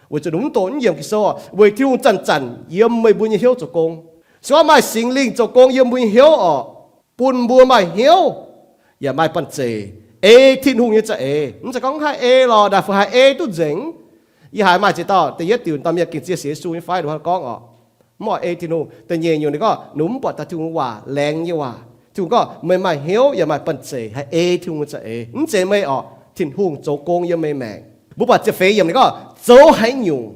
Weic zuqc ninh mv doqc, mv yiem Ging-Sou oc. Weic Tin-Hungh zanc-zanc yiem meih mbuo nyei hnyouv zoux gong. Se gorngv maaih Singx Lingh zoux gong yiem mbuo nyei hnyouv oc, bun mbuo maaih hnyouv yaac maaih banh zeic ei Tin-Hungh nyei za'eix. Mv zeiz gorngv haih ei lorqc, naaic fu haih ei duqv nzengc. Yie haiz maaih ziex dauh da'yietv diuc dauh mienh gengh zien sienx Yesu nyei fai, ninh gorngv oc, mv oix ei Tin-Hungh. Da'nyeic nyungc ninh gorngv ninh mv buatc taux Tin-Hungh waac laengz nyei waac. Tin-Hungh gorngv meih maaih hnyouv yaac maaih banh zeic haih ei Tin-Hungh nyei za'eix. Mv zeiz meih oc, Tin-Hungh zoux gong yiem meih maengc. Mbuo buatc ziepc feix yiemc ninh gorngv zoux haaix nyungc,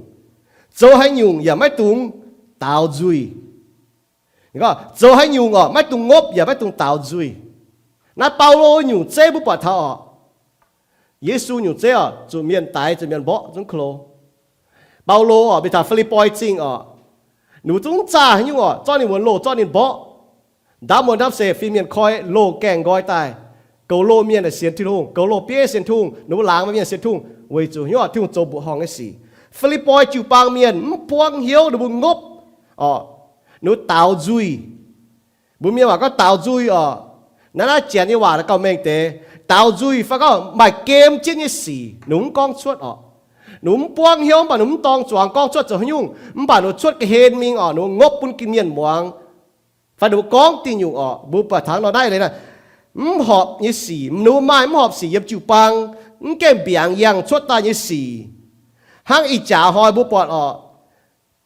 zoux haaix nyungc yaac maiv dungx daaux nzuih. Ninh gorngv zoux haaix nyungc oc, maiv dungx ngopv yaac maiv dungx daaux nzuih. Naaiv Baulo nyungc zeiv mbuo buatc taux oc. Yesu nyungc zeiv oc, zuqc mienh daix, zuqc mienh mborqv zungv klo. Baulo oc, mingh taux Fi^lipv^poi Zingh oc, ninh mbuo zungv zaah haaix nyungc oc, zorqv ninh wuonx loh zorqv ninh mborqv. Ndaamv muonz ndaamv seix fih mienh koi loh gaengh nqoi daaih. Goux loh mienh sienx Tin-Hungh, goux loh bieiv sienx Tin-Hungh, ninh mbuo laangz maaih mienh sienx Tin-Hungh, weic zuqc hnyouv Tin-Hungh zoux mbuoqc horngh nyei sic. Fi^lipv^poi jiu-baang mienh mv buangv hnyouv, ninh mbuo ngopv oc, ninh mbuo daaux nzuih. Mbuo mienh waac gorngv daaux nzuih oc. Naaiv, naaiv janx nyei waac gauh mengh deix. Daaux nzuih fai gorngv maaih gem jienv nyei sic, ninh mv gorngv cuotv oc. Ninh mv buangv hnyouv, mv baac ninh mv dorng zuangx gorngv cuotv zoux haaix nyungc, mv baac ninh cuotv ga'hlen mingh oc, ninh ngopv bun gin mienh muangx. Fai ninh mbuo gorngv diuh nyungc oc, mbuo buatc taux nor naaiv leiz naaic, mv horpc nyei sic, ninh mbuo maaih mv horpc sic yiem jiu-baang, mv gaengh mbiaangx yangh cuotv daaih nyei sic. Hnangv ih jaax hnoi mbuo buatc oc,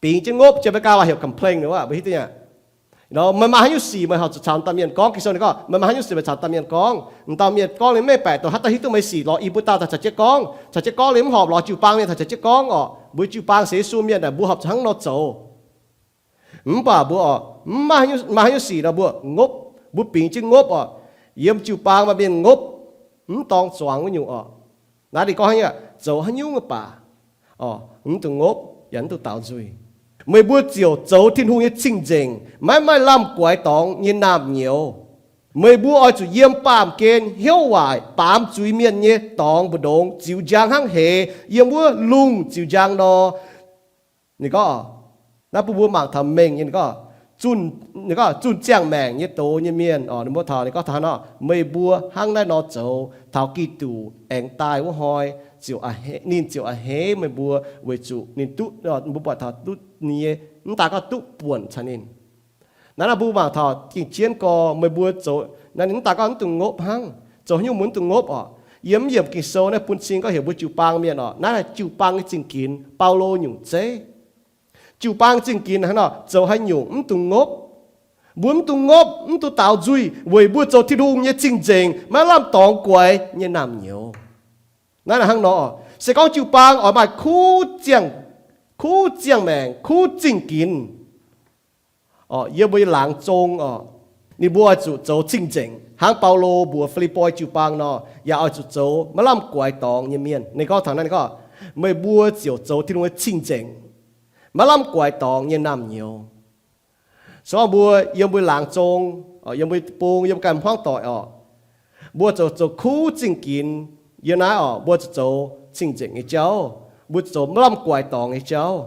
bingx jienv ngopv, jiex mv gaax waac heuc complain, mbuo hiuv duqv nyei. Meih maaih haaix nyungc sic meih horpc zuqc caux dauh mienh gorngv. Ging-Sou ninh gorngv meih maaih haaix nyungc sic meih caux dauh mienh gorngv. Dauh mienh gorngv liuz mv mengh baeqc, dongh haaix dauh hiuv duqv meih sic lorz i buo dauh daaih caux jienv gorngv. Caux jienv gorngv liuz mv horpc lorz jiu-baang mienh daaih caux jienv gorngv oc. Mbuo jiu-baang sienx Yesu mienh naaic mbuo horpc zuqc hnangv nor zoux. Mv baac mbuo oc, mv maaih haaix nyungc sic nor mbuo ngopv, mbuo bingx jienv ngopv oc. Yiem jiu-baang maaih mienh ngopv, mv dorng zuangx wuov nyungc oc. Naaiv ninh gorngv hnangv, zoux haaix nyungc baac oc, mv dungx ngopv yaac mv dungx daaux nzuih. Meih mbuo ziouc zoux Tin-Hungh nyei cing-nzengc, maiv maaih lamh guaix dorngx nyei naamh nyouz. Meih mbuo oix zuqc yiem baamh gen hnyouv waaic baamz zuiz mienh nyei dorngx mbu'ndongx ziux njang hnangv heix yiem wuov lungh ziux njang nor. Ninh gorngv, naaiv bun mbuo mangc taux mengh nyei, ninh gorngv, zunh ziangh maengc nyei doz nyei mienh oc, ninh mbuo taux, ninh gorngv taux hnangv nor, meih mbuo hnangv naaiv nor zoux taux Giduc aengx daaih wuov hnoi, ninh ziouc a'hneiv meih mbuo weic zuqc ninh duqv, mbuo buatc taux duqv nyei, mv daaih gorngv duqv buonc caux ninh. Naaiv naaiv mbuo mangc taux gengh jienv gorx meih mbuo zoux naaiv, ninh mv daaih gorngv mv dungx ngopv hnangv. Zoux haaix nyungc mbuo mv dungx ngopv oc. Yiem mv yiemc Ging-Sou naaiv bun cing gorngv heuc mbuo jiu-baang mienh oc. Naaiv naaiv jiu-baang nyei zingh ginx, Baulo nyungc zeiv. Jiu-baang zingh ginx hnangv nor, zoux haaix nyungc mv dungx ngopv. Mbuo mv dungx ngopv, mv dungx daaux nzuih, weic mbuo zoux Tin-Hungh nyei cing-nzengc, maiv lamh dorngx guaix nyei naamh nyouz. Naaiv hnangv nor, se gorngv jiu-baang oix maaih kuv ziangh, kuv ziangh maengc, kuv zingh ginx, yiem mbuo nyei laangz zong oc, ninh mbuo oix zuqc zoux cing-nzengc hnangv Baulo mbuox Fi^lipv^poi jiu-baang nor, yaac oix zuqc zoux maiv lamh guaix dorngx nyei mienh. Ninh gorngv taux naaiv, ninh gorngv, meih mbuo ziouc zoux Tin-Hungh nyei cing-nzengc, maiv lamh guaix dorngx nyei naamh nyouz. Se gorngv mbuo yiem mbuo laangz zong, yiem mbuo bung, yiem ganh hmuangv doic oc, mbuo zoux, zoux kuv zingh ginx yiem naaiv oc, mbuo zuqc zoux cing-nzengc nyei jauv, mbuo zuqc zoux maiv lamh guaix dorngx nyei jauv.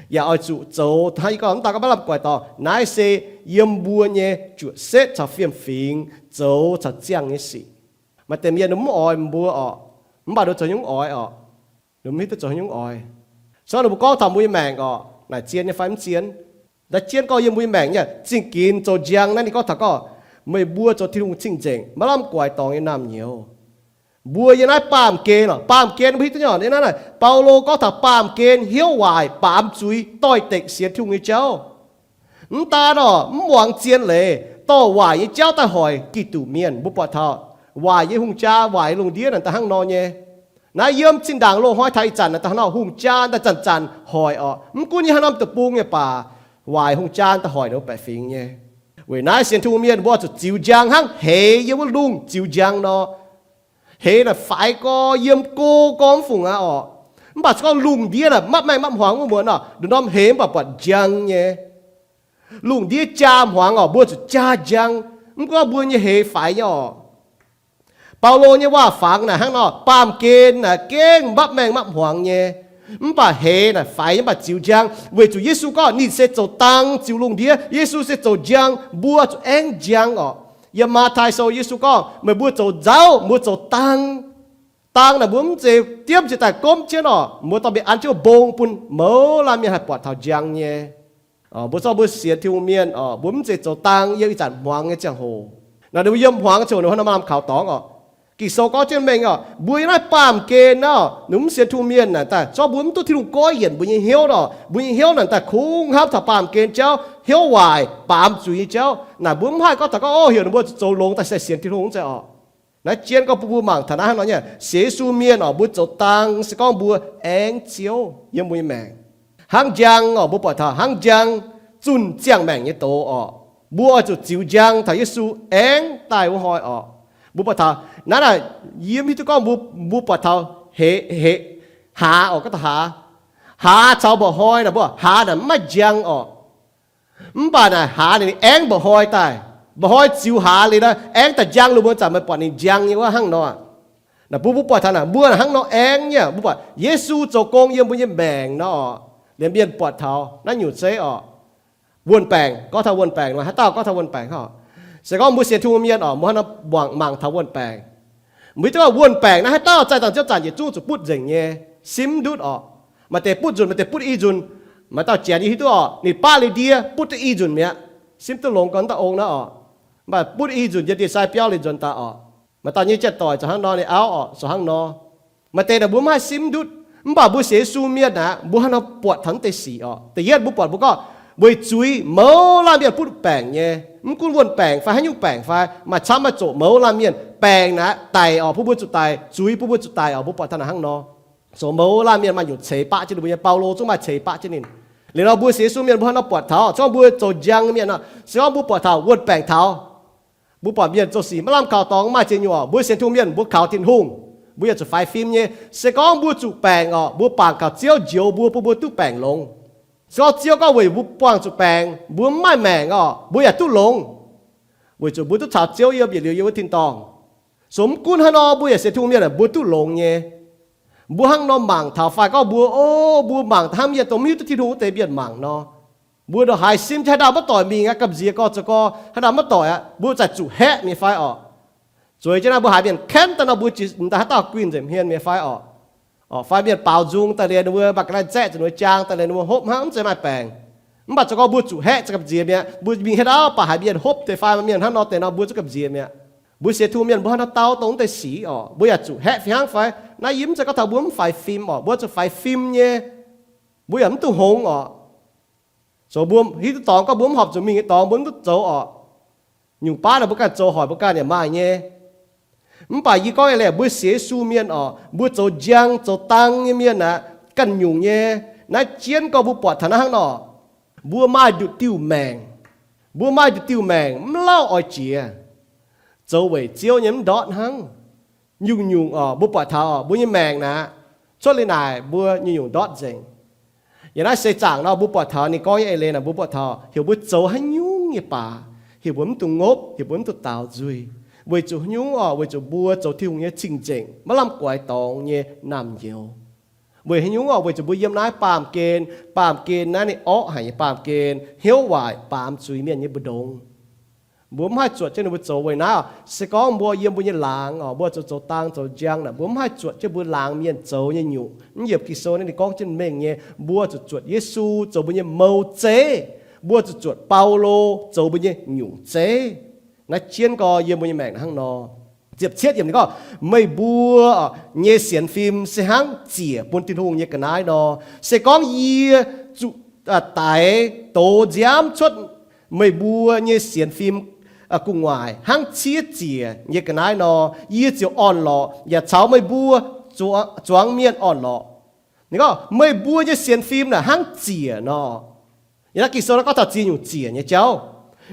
Yaac oix zuqc zoux hnangv yie gorngv mv daaih gorngv maiv lamh guaix dorngx. Naaiv se yiem mbuo nyei juoqc setv caux fiem-fingx zoux caux ziangh nyei sic. Maaih deix mienh ninh mv oix mbuo oc, mv baac ninh zoux nyungc oix oc, ninh mv hiuv duqv zoux nyungc oix. Se gorngv ninh mbuo gorngv taux mbuo nyei maengc oc, naaic zien nyei fai mv zien? Naaiv zien gorngv yiem mbuo nyei maengc nyei, zingh ginx zoux njang naaiv ninh gorngv taux gorngv, meih mbuo zoux Tin-Hungh cing-nzengc, maiv lamh guaix dorngx nyei naamh nyouz. Mbuo yiem naaiv baamh gen oc, baamh gen mbuo hiuv duqv nyei oc, naaiv naaic Baulo gorngv taux baamh gen hnyouv waaic, baamz zuiz, doix-dekc sienx Tin-Hungh nyei jauv. Mv daan oc, mv muangx zien leiz, dorh waaic nyei jauv daaih hoic Giduc mienh. Mbuo buatc taux waaic nyei hungh jaa, waaic nyei lungh ndiev naaic daaih hnangv nor nyei. Naaiv yiem zinh ndaangc loz-hnoi taux ih zanc naaic daaih hnangv nor, hungh jaa daaih zanc-zanc hoic oc. Mv gunv nyei haaix norm deic-bung nyei baac, waaic hungh jaa daaih hoic ninh mbuo baeqc fingx nyei. Weic naaiv sienx Tin-Hungh mienh mbuo oix zuqc ziux njang hnangv heix yiem wuov lungh ziux njang nor. Heix naaic faix gorx, yiem go gorx mv fungc aqv oc. Mv baac se gorngv lungh ndiev naaic mapv maengh mapv hmuangx wuov muonz oc, nduqc norm heix mv baac buatc njang nyei. Lungh ndiev jaa hmuangx oc, mbuo zuqc jaa njang. Mv gunv mbuo nyei heix faix nyei oc. Baulo nyei waac-fangx naaic hnangv nor, baamh gen naaic gengh mapv maengh mapv hmuangx nyei. Mv baac heix naaic faix nyei, mv baac ziux njang, weic zuqc Yesu gorngv ninh se zoux dang ziux lungh ndiev. Yesu se zoux njang, mbuo zuqc aengv njang oc. Yiem Matv^tai Sou Yesu gorngv, meih mbuo zoux nzauv, mbuo zoux dang. Dang naaic mbuo mv zeiz diemv ziouc daaih gomv jienv oc, mbuo dorh mingh an jienv mbong bun mouz laanh mienh haih buatc taux njang nyei. Mbuo zorqv mbuo sienx Tin-Hungh mienh oc, mbuo mv zeiz zoux dang yiem ih zanc hmuangx nyei ziangh hoc. Naaic ninh mbuo yiem hmuangx ziangh hoc ninh mbuo hnangv nor maaih lamh kaux dorngx oc. Ging-Sou gorngv jienv mengh oc, mbuo yiem naaiv baamh gen naaiv oc, ninh mbuo mv sienx Tin-Hungh mienh naaic daaih, zorqv mbuo mv duqv Tin-Hungh goiv yienc mbuo nyei hnyouv oc, mbuo nyei hnyouv naaic daaih kungx hnamv taux baamh gen jauv, hnyouv waaic, baamz zuiz nyei jauv. Naaic mbuo mv haih gorngv taux gorngv, o, heuc ninh mbuo zuqc zoux longx daaih se sienx Tin-Hungh mv zeiz oc. Naaiv jien gorngv bun mbuo mangc taux naaiv hnangv nor nyei, sienx Yesu mienh oc, mbuo zoux dang se gorngv mbuo aengv Ziouv yiem mbuo nyei maengc. Hnangv njang oc, mbuo buatc taux hnangv njang zunh ziangh maengc nyei doz oc. Mbuo oix zuqc ziux njang taux Yesu aengv daaih wuov hnoi oc. Mbuo buatc taux naaiv naaic, yie mv hiuv duqv gorngv mbuo, mbuo buatc taux heix, heix, hlaax oc, gorngv taux hlaax. Hlaax caux mba'hnoi naaic, mbuo hlaax naaic mv maaih njang oc. Mv baac naaic hlaax ninh aengv mba'hnoi daaih. Mba'hnoi ziux hlaax liuz naaic aengv daaih njang, lungh muonz zanc meih buatc ninh njang nyei wuov hnangv nor. Naaic mbuo, mbuo buatc taux naaic mbuo hnangv nor aengv nyei, mbuo buatc Yesu zoux gong yiem mbuo nyei maengc nor oc. Liemh mienh buatc taux naaiv nyungc zeiv oc. Wuonh baengc, gorngv taux wuonh baengc, haaix dauh gorngv taux wuonh baengc oc? Se gorngv mbuo sienx Tin-Hungh mienh oc, mbuo hnangv nor mangc, mangc taux wuonh baengc. Mbuo hiuv duqv wuonh baengc naaiv haaix dauh zaih dangh ziouv zanc yietc zungv zuqc butv nzengc nyei, simv ndutv oc. Maaih deix butv nzunc, maaih deix butv i nzunc. Maaih dauh janx yie hiuv duqv oc, ninh baqv liuz ndie butv duqv i nzunc mi'aqv. Simv duqv longx gorn dauh ong naaiv oc. Mv baac butv i nzunc yiem ndie-sai biauv liuz nzuonx daaih oc. Maaih dauh nyei janx-doic zoux hnangv nor, ninh auv oc, zoux hnangv nor. Maaih deix naaic mbuo mv haih simv ndutv, mv baac mbuo sienx Yesu mienh naaic, mbuo hnangv nor buatc taux naaiv deix sic oc. Da'yietv mbuo buatc mbuo gorngv weic zuiz mouz laanh mienh butv baengc nyei. Mv gunv wuonh baengc fai haaix nyungc baengc fai maaih camv maaih zoqc mouz laanh mienh, baengc naaic daic oc, bun mbuo zuqc daic, zuiz bun mbuo zuqc daic oc. Mbuo buatc taux naaic hnangv nor. Zoux mouz laanh mienh maaih nyungc ceix baqv jienv ninh mbuo nyei. Baulo zungv maaih ceix baqv jienv ninh. Liuz nor mbuo sienx Yesu mienh mbuo hnangv nor buatc taux, se gorngv mbuo zoux njang mienh oc, se gorngv mbuo buatc taux wuonh baengc taux, mbuo buatc mienh zoux sic maiv lamh kaux dorngx maaih ziex nyungc oc. Mbuo sienx Tin-Hungh mienh mbuo kaux Tin-Hungh, mbuo yaac zuqc faix fim nyei. Se gorngv mbuo zuqc baengc oc, mbuo bangc kaux Ziouv njoux mbuo, bun mbuo duqv baengc longx. Se gorngv Ziouv gorngv weic mbuo buangh zuqc baengc mbuo mv maaih maengc oc, mbuo yaac duqv longx, weic zuqc mbuo duqv caux Ziouv yiem yietc liuz yiem wuov tin-dorngh. So mv gunv haaix nor mbuo yaac sienx Tin-Hungh mienh mbuo duqv longx nyei. Mbuo hnangv nor mangc taux fai gorngv mbuo, o, mbuo mangc taux hnangv mienh dongh mv hiuv duqv Tin-Hungh wuov deix mienh mangc nor, mbuo ndongc haaix simv jienv haaix dauh maiv doic mingh aqv, gamh nziex gorx zoux gorx haaix dauh maiv doic aqv, mbuo zaaih zuqc haeqv mi'aqv fai oc? Zueiz jienv naaiv mbuo haiz mienh kenv daaih nor mbuo za'gengh haaix dauh guinh nzengc hmien mi'aqv fai oc? Oc, fai mienh baaux nzung daaih liuz ninh mbuo maaih ga'naaiv nzaeqv zuqc ninh mbuo jaang daaih liuz ninh mbuo hopv hnangv mv zeiz maaih baengc. Mv baac zoux gorx mbuo zuqc haeqv za'gengh gamh nziex mi'aqv. Mbuo mingh haaix dauh baac haiz mienh hopv deix fai mienh hnangv nor deix nor mbuo zungv gamh nziex mi'aqv. Mbuo sienx Tin-Hungh mienh mbuo hnangv nor dau dongh wuov deix sic oc, mbuo yaac zuqc haeqv fih hnangv fai? Naaiv yie mv zeiz gorngv taux mbuo mv faix fim oc, mbuo zuqc faix fim nyei. Mbuo yaac mv duqv hngongx oc. Zoux mbuo hiuv duqv dorngx gorngv mbuo mv horpc zuqc mingh nyei dorngx mbuo mv duqv zoux orqc. Nyungc baav naaic mbuo ganh zoux hoic mbuo ganh yaac maaih nyei. Mv baac yie gorngv nyei laeh, mbuo sienx Yesu mienh orqc, mbuo zoux njang zoux dang nyei mienh aqv, ganh nyungc nyei. Naaiv jienv gorngv mbuo buatc taux naaiv hnangv nor, mbuo maaih nduqc diuh maengc. Mbuo maaih nduqc diuh maengc mv lauh oix jiex. Zoux weic Ziouv nyei mv ndortv hnangv. Nyungc-nyungc orqc, mbuo buatc taux orqc, mbuo nyei maengc naaic, cuotv liuz naaic mbuo nyungc-nyungc ndortv nzengc. Yaac naaiv seix zaangc nor mbuo buatc taux ninh gorngv nyei eix leiz naaic, mbuo buatc taux heuc mbuo zoux haaix nyungc nyei baac, heuc mbuo mv dungx ngopv, heuc mbuo mv dungx daaux nzuih. Weic zuqc haaix nyungc orqc? Weic zuqc mbuo zoux Tin-Hungh nyei cing-nzengc, maiv lamh guaix dorngx nyei naamh njoux. Weic haaix nyungc orqc? Weic zuqc mbuo yiem naaiv baamh gen, baamh gen naaiv ninh orqv haic nyei baamh gen, hnyouv waaic, baamz zuiz mienh nyei mbu'ndongx. Mbuo mv haih zuotc jienv ninh mbuo zoux. Weic naaiv orqc, se gorngv mbuo yiem mbuo nyei laangz orqc, mbuo zuqc zoux dang zoux njang naaic, mbuo mv haih zuotc jienv mbuo laangz mienh zoux nyei nyungc. Mv yiemc Ging-Sou naaiv ninh gorngv jienv mengh nyei, mbuo zuqc zuotc Yesu zoux mbuo nyei mouz zeiv. Mbuo zuqc zuotc Baulo zoux mbuo nyei nyungc zeiv. Naaiv jienv gorx yiem mbuo nyei maengc hnangv nor. Ziepc cietv yiemc ninh gorngv, meih mbuo nyei sienx fim se hnangv ziec bun Tin-Hungh nyei ga'naaiv nor. Se gorngv yie zuqc daix dox nziaamv cuotv meih mbuo nyei sienx fim gu'nguaaic hnangv ciev ziec nyei ga'naaiv nor, yie ziouc orn-lorqc yaac caux meih mbuo zuangx mienh orn-lorqc. Ninh gorngv meih mbuo nyei sienx fim naaic hnangv ziec nor. Yiem naaiv Ging-Sou naaiv gorngv taux ziex nyungc ziec nyei jauv.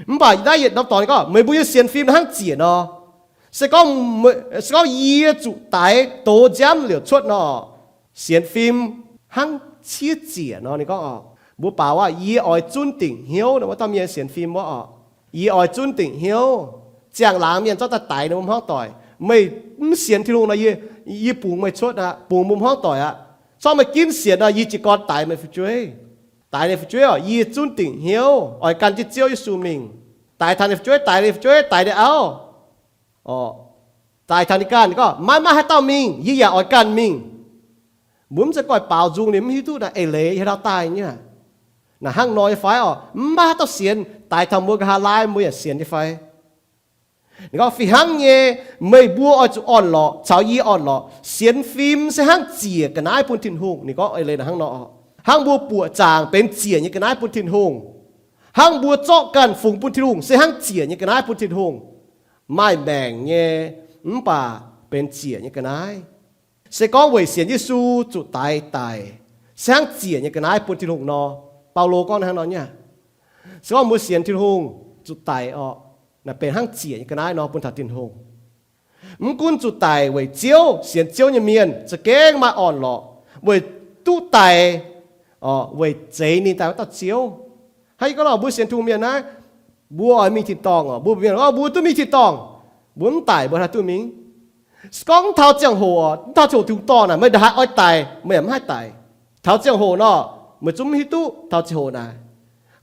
Mv baac naaiv yietc norm dorngx ninh gorngv meih mbuo nyei sienx fim hnangv ziec nor. Se gorngv, se gorngv yie zuqc daix dox nziaamv liouc cuotv nor, sienx fim hnangv ciev ziec nor. Ninh gorngv orqc, mbuo baaux aqv, yie oix zunv dingc hnyouv nor, wuov dauh mienh sienx fim wuov orqc, yie oix zunv dingc hnyouv. Ziangh laangz mienh zorqv daaih daix ninh mbuo hmuangv doic. Meih mv sienx Tin-Hungh nor, yie, yie bungx meih cuotv aqv, bungx mbuo hmuangv doic aqv. Zorqv meih ginv sienx nor, yie jiez gorn daix meih fu'jueiv. Daix ninh fu'jueiv orqc, yie zunv dingc hnyouv oix gan jienv Ziouv Yesu mingh. Daix taux ninh fu'jueiv, daix ninh fu'jueiv, daix ninh auv. Orqc, daix taux ninh ganh gorngv, maiv maaih haaix dauh mingh, yie yaac oix ganh mingh. Mbuo mv zeiz goiv baaux nzung ninh mv hiuv duqv naaic eix leiz yie haaix dauh daaih nyei. Naaic hnangv nor nyei fai orqc? Mv maaih haaix dauh sienx. Daix taux mbuo nqa'haav laai mbuo yaac sienx nyei fai? Ninh gorngv, fih hnangv nyei, meih mbuo oix zuqc orn-lorqc caux yie orn-lorqc. Sienx fim se hnangv ziec ga'naaiv bun Tin-Hungh. Ninh gorngv eix leiz naaic hnangv nor orqc, hnangv mbuo buoqc zaangc benx ziec nyei ga'naaiv bun Tin-Hungh, hnangv mbuo zorqv ganh fungx bun Tin-Hungh se hnangv ziec nyei ga'naaiv bun Tin-Hungh. Maaih maengc nyei, mv baac benx ziec nyei ga'naaiv. Se gorngv weic sienx Yesu zuqc daix daic, se hnangv ziec nyei ga'naaiv bun Tin-Hungh nor. Baulo gorngv hnangv nor nyei aqv. Se gorngv mbuo sienx Tin-Hungh zuqc daic orqc, naaic benx hnangv ziec nyei ga'naaiv nor bun taux Tin-Hungh. Mv gunv zuqc daic weic Ziouv, sienx Ziouv nyei mienh za'gengh maaih orn-lorqc weic duqv daic, orqc, weic zeix ninh daaih wuov dauh Ziouv. Hnangv yie gorngv nor, mbuo sienx Tin-Hungh mienh naaiv, mbuo oix mingh tin-dorngh orqc, mbuo mienh gorngv mbuo duqv mingh tin-dorngh, mbuo mv daic mbuo haih duqv mingh. Se gorngv mv taux ziangh hoc orqc, mv taux ziangh hoc Tin-Hungh dorh naaic, meih ndongc haaix oix daic meih yaac mv haih daic. Taux ziangh hoc nor, meih zungv mv hiuv duqv taux ziangh hoc naaic.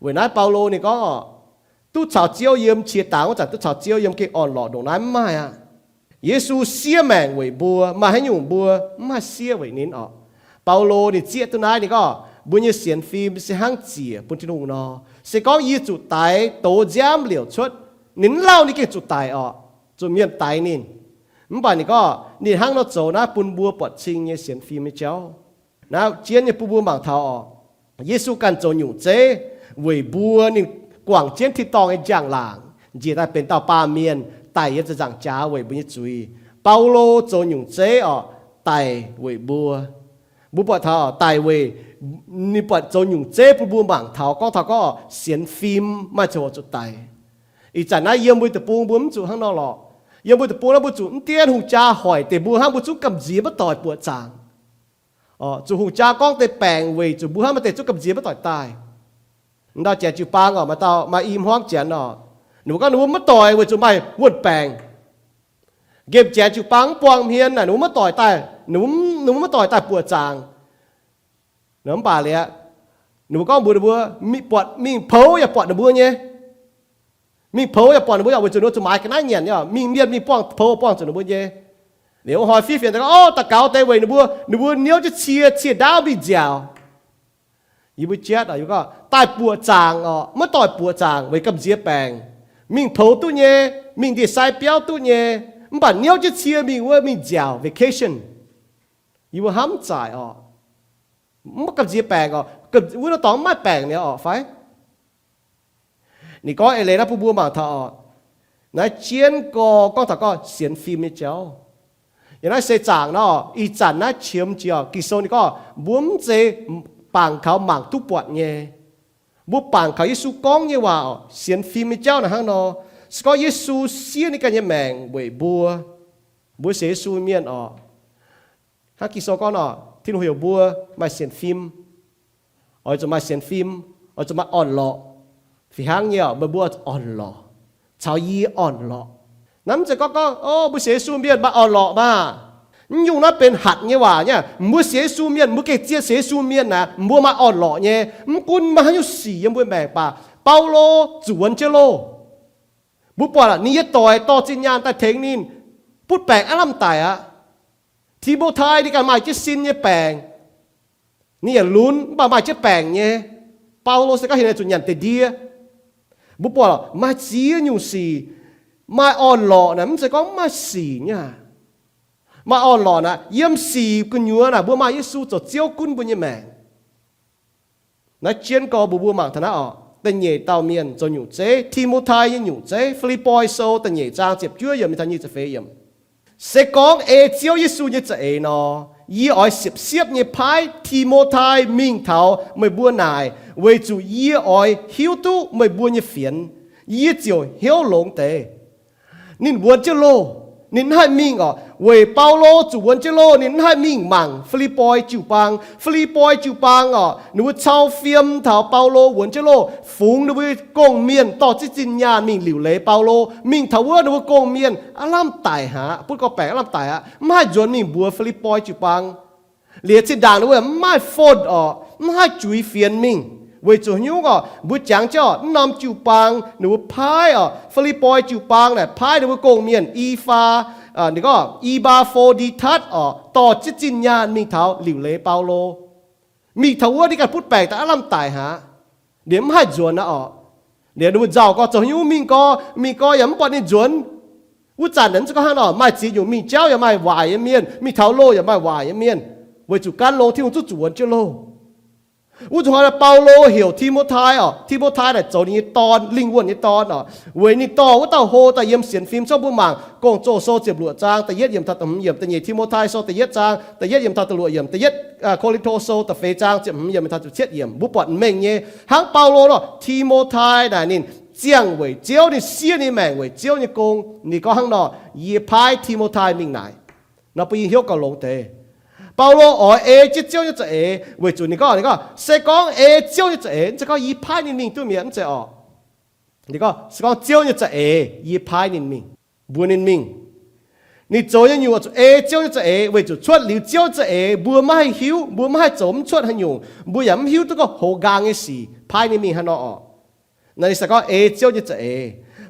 Weic naaiv Baulo ninh gorngv orqc, duqv caux Ziouv yiem, qiex dangx wuov zanc duqv caux Ziouv yiem gengh orn-lorqc, ndongc naaiv mv maaih aqv. Yesu siev maengc weic mbuo, maaih haaix nyungc mbuo mv haih siev weic ninh orqc? Baulo ninh zieqv duqv naaiv, ninh gorngv mbuo nyei sienx fim se hnangv ziec bun Tin-Hungh nor. Se gorngv yie zuqc daix dox nziaamv liouc cuotv, ninh mv lauh ninh gengh zuqc daic orqc, zuqc mienh daix ninh. Mv baac ninh gorngv ninh hnangv nor zoux naaiv bun mbuo buatc cing nyei sienx fim nyei jauv. Naaiv jienv nyei bun mbuo mangc taux orqc, Yesu ganh zoux nyungc zeiv weic mbuo. Ninh guangc jienv tin-dorngh nyei njang-laangc njiec daaih benx dauh baamh mienh daic yiem ziepc nzaangc jaax weic mbuo nyei zuiz. Baulo zoux nyungc zeiv orqc, daic weic mbuo. Mbuo buatc taux daic weic, ninh buatc zoux nyungc zeiv bun mbuo mangc taux, gorngv taux gorngv orqc, sienx fim maaih ziangh hoc zuqc daic. Ih zanc naaiv yiem mbuo deic-bung mbuo mv zuqc hnangv nor lorqc. Yiem mbuo deic-bung naaiv mbuo zuqc mv dienv hungh jaa hoic deix mbuo hnangv, mbuo zungv gamh nziex maiv doic buoqc zaangc. Zuqc hungh jaa gorngv deix baengc weic zuqc mbuo hnangv, maaih deix zungv gamh nziex maiv doic daaih. Ndau janx jiu-baang orqc, maaih dauh maaih i hmuangv janx orqc, ninh mbuo gorngv ninh mbuo maiv doic weic zuqc maaih wuon-baengc. Nqemh janx jiu-baang mv buangh hmien naaic, ninh mbuo maiv doic daaih, ninh mbuo maiv doic daaih buoqc zaangc. Mv baac liuz, ninh mbuo gorngv mbuox ninh mbuo, buatc mingh poux yaac buatc ninh mbuo nyei. Mingh poux yaac buatc ninh mbuo, weic zuqc ninh mbuo zuqc maaiz ga'naaiv nyanc, mingh mienh mingh buangh poux buangh zuqc ninh mbuo nyei. Liuz wuov hnoi fiev fienx daaih gorngv, Orv, daux gaux deix weic ninh mbuo, ninh mbuo niouv jienv cie, cie ndaauv mingh nziaauc. Yie mbuo jatv, yie mbuo gorngv daaih buoqc zaangc orqc, maiv doic buoqc zaangc weic gamh nziex baengc. Mingh poux duqv nyei, mingh ndie sai biauv duqv nyei, mv baac niouv jienv cie mingh wuov mingh nziaauc, vacation. Yie mbuo hnamv zaaic orqc. Mv gamh nziex baengc orqc, wuov norm dorngx mv maaih baengc mi'aqv orqc fai? Ninh gorngv eix leiz naaiv bun mbuo mangc taux oc, naaiv jienv gorx gorngv taux gorngv sienx fim nyei jauv. Yiem naaiv seix zaangc nor, ih zanc naaiv qiemx jiex oc, Ging-Sou ninh gorngv mbuo mv zeiz bangc kaux mangc duqv buatc nyei. Mbuo bangc kaux Yesu gorngv nyei waac oc, sienx fim nyei jauv naaic hnangv nor. Se gorngv Yesu siev ninh ganh nyei maengc weic mbuo, mbuo sienx Yesu mienh oc, hnangv Ging-Sou gorngv nor, Tin-Hungh heuc mbuo maaih sienx fim. Oix zuqc maaih sienx fim, oix zuqc maaih orn-lorqc. Fih hnangv nyei oc, meih mbuo orn-lorqc caux yie orn-lorqc. Naaiv mv zeiz gorngv gorngv, o, mbuo sienx Yesu mienh maaih orn-lorqc maah! Mv nyungc naaiv benx hatc nyei waac nyei. Mbuo sienx Yesu mienh, mbuo gengh zien sienx Yesu mienh naaic, mbuo maaih orn-lorqc nyei. Mv gunv maaih haaix nyungc sic yiem mbuo maengc baac Baulo zuqc wuonx jienv loh. Mbuo buatc ninh nyei doic dorh zinh nyaanh daaih tengx ninh, butv baengc aav lamh daic aqv. Ti^mo^tai ninh ganh maaih jienv sin nyei baengc. Ninh yaac lunx mv baac maaih jienv baengc nyei. Baulo se gorngv heuc ninh zuqc nyanc deix ndie. Mbuo buatc maaih ziex nyungc sic, maaih orn-lorqc naaic mv zeiz gorngv mv maaih sic nyei aqv. Maaih orn-lorqc naaic, yiem sic gu'nyuoz naaic mbuo maaih Yesu zoux Ziouv gunv mbuo nyei maengc. Naaiv jienv gorx mbuox mbuo mangc taux naaiv oc. Da'nyeic dauh mienh zoux nyungc zeiv, Ti^mo^tai nyei nyungc zeiv. Fi^lipv^poi Sou da'nyeic zaang ziepc juov yiemc mingh taux nyic ziepc feix yiemc. Se gorngv ei Ziouv Yesu nyei za'eix nor, yie oix siepv-siepv nyei paaiv Ti^mo^tai mingh taux meih mbuo naaic, weic zuqc yie oix hiuv duqv meih mbuo nyei fienx. Yie ziouc hnyouv longx deix. Ninh wuonx jienv loh, ninh mv haih mingh oc. Weic Baulo zuqc wuonx jienv loh, ninh mv haih mingh mangc Fi^lipv^poi jiu-baang. Fi^lipv^poi jiu-baang oc, ninh mbuo cau fiem taux Baulo wuonx jienv loh, fungx ninh mbuo gong-mienh dorh ziex zinh nyaanh mingh liuc leiz Baulo. Mingh taux wuov ninh mbuo gong-mienh aav lamh daic haic, butv gorx-baengx aav lamh daic aqv, mv haih nzuonx mingh mbuox Fi^lipv^poi jiu-baang. Liuz zinh ndaangc ninh mbuo mv maaih phone oc, mv haih juix fienx mingh. Weic zuqc nyungc oc, mbuo jangx jienv oc, mv norm jiu-baang ninh mbuo paaiv oc, Fi^lipv^poi jiu-baang naaic paaiv ninh mbuo gong-mienh I^faa, ninh gorngv I^mbaa^fo^ndi^tatv oc, dorh ziex zinh nyaanh mingh taux liuc leiz Baulo. Mingh taux wuov ninh ganh butv baengc daaih aav lamh daic haic, liuz mv haih nzuonx aqv oc. Liuz ninh mbuo nzauh gorx, zoux haaix nyungc mingh gorx, mingh gorx yaac mv buatc ninh nzuonx. Wuov zanc naaic mv zeiz gorngv hnangv nor, maaih ziex nyungc mingh jauv yaac maaih waaic nyei mienh, mingh taux loh yaac maaih waaic nyei mienh, weic zuqc gan longx Tin-Hungh zuqc zuqc wuonx jienv loh. Wuov zuqc hnoi Baulo heuc Ti^mo^tai oc, Ti^mo^tai naaic zoux ninh nyei dorn, lingh wuonh nyei dorn oc, weic ninh dorh wuov dauh hlo daaih yiem sienx fim. Zorqv mbuo mangc Gong-Zoh Sou ziepc luoqc zaang da'yietv yiemc taux da'hmz yiemc, da'nyeic Ti^mo^tai Sou da'yietv zaang da'yietv yiemc taux da'luoqc yiemc, da'yietv Ko^lin^to Sou da'feix zaang ziepc hmz yiemc taux ziepc cietv yiemc, mbuo buatc mengh nyei. Hnangv Baulo nor, Ti^mo^tai naaic ninh ziangh weic Ziouv, ninh siev ninh maengc weic Ziouv nyei gong. Ninh gorngv hnangv nor, yie paaiv Ti^mo^tai mingh naaic. Nor bun yie hnyouv gauh longx deix. Baulo oix ei jienv Ziouv nyei za'eix weic zuqc ninh gorngv, ninh gorngv, se gorngv ei Ziouv nyei za'eix, mv zeiz gorngv yie paaiv ninh mingh duqv mi'aqv, mv zeiz oc. Ninh gorngv, se gorngv Ziouv nyei za'eix, yie paaiv ninh mingh, mbuox ninh mingh. Ninh zoux nyei nyungc zuqc ei Ziouv nyei za'eix, weic zuqc cuotv liuz Ziouv za'eix mbuo maiv haih hiuv, mbuo maiv haih zoux mv cuotv haaix nyungc, mbuo yaac mv hiuv duqv gorngv hoz nqaang nyei sic paaiv ninh mingh haaix nor oc. Naaiv ninh se gorngv ei Ziouv nyei za'eix.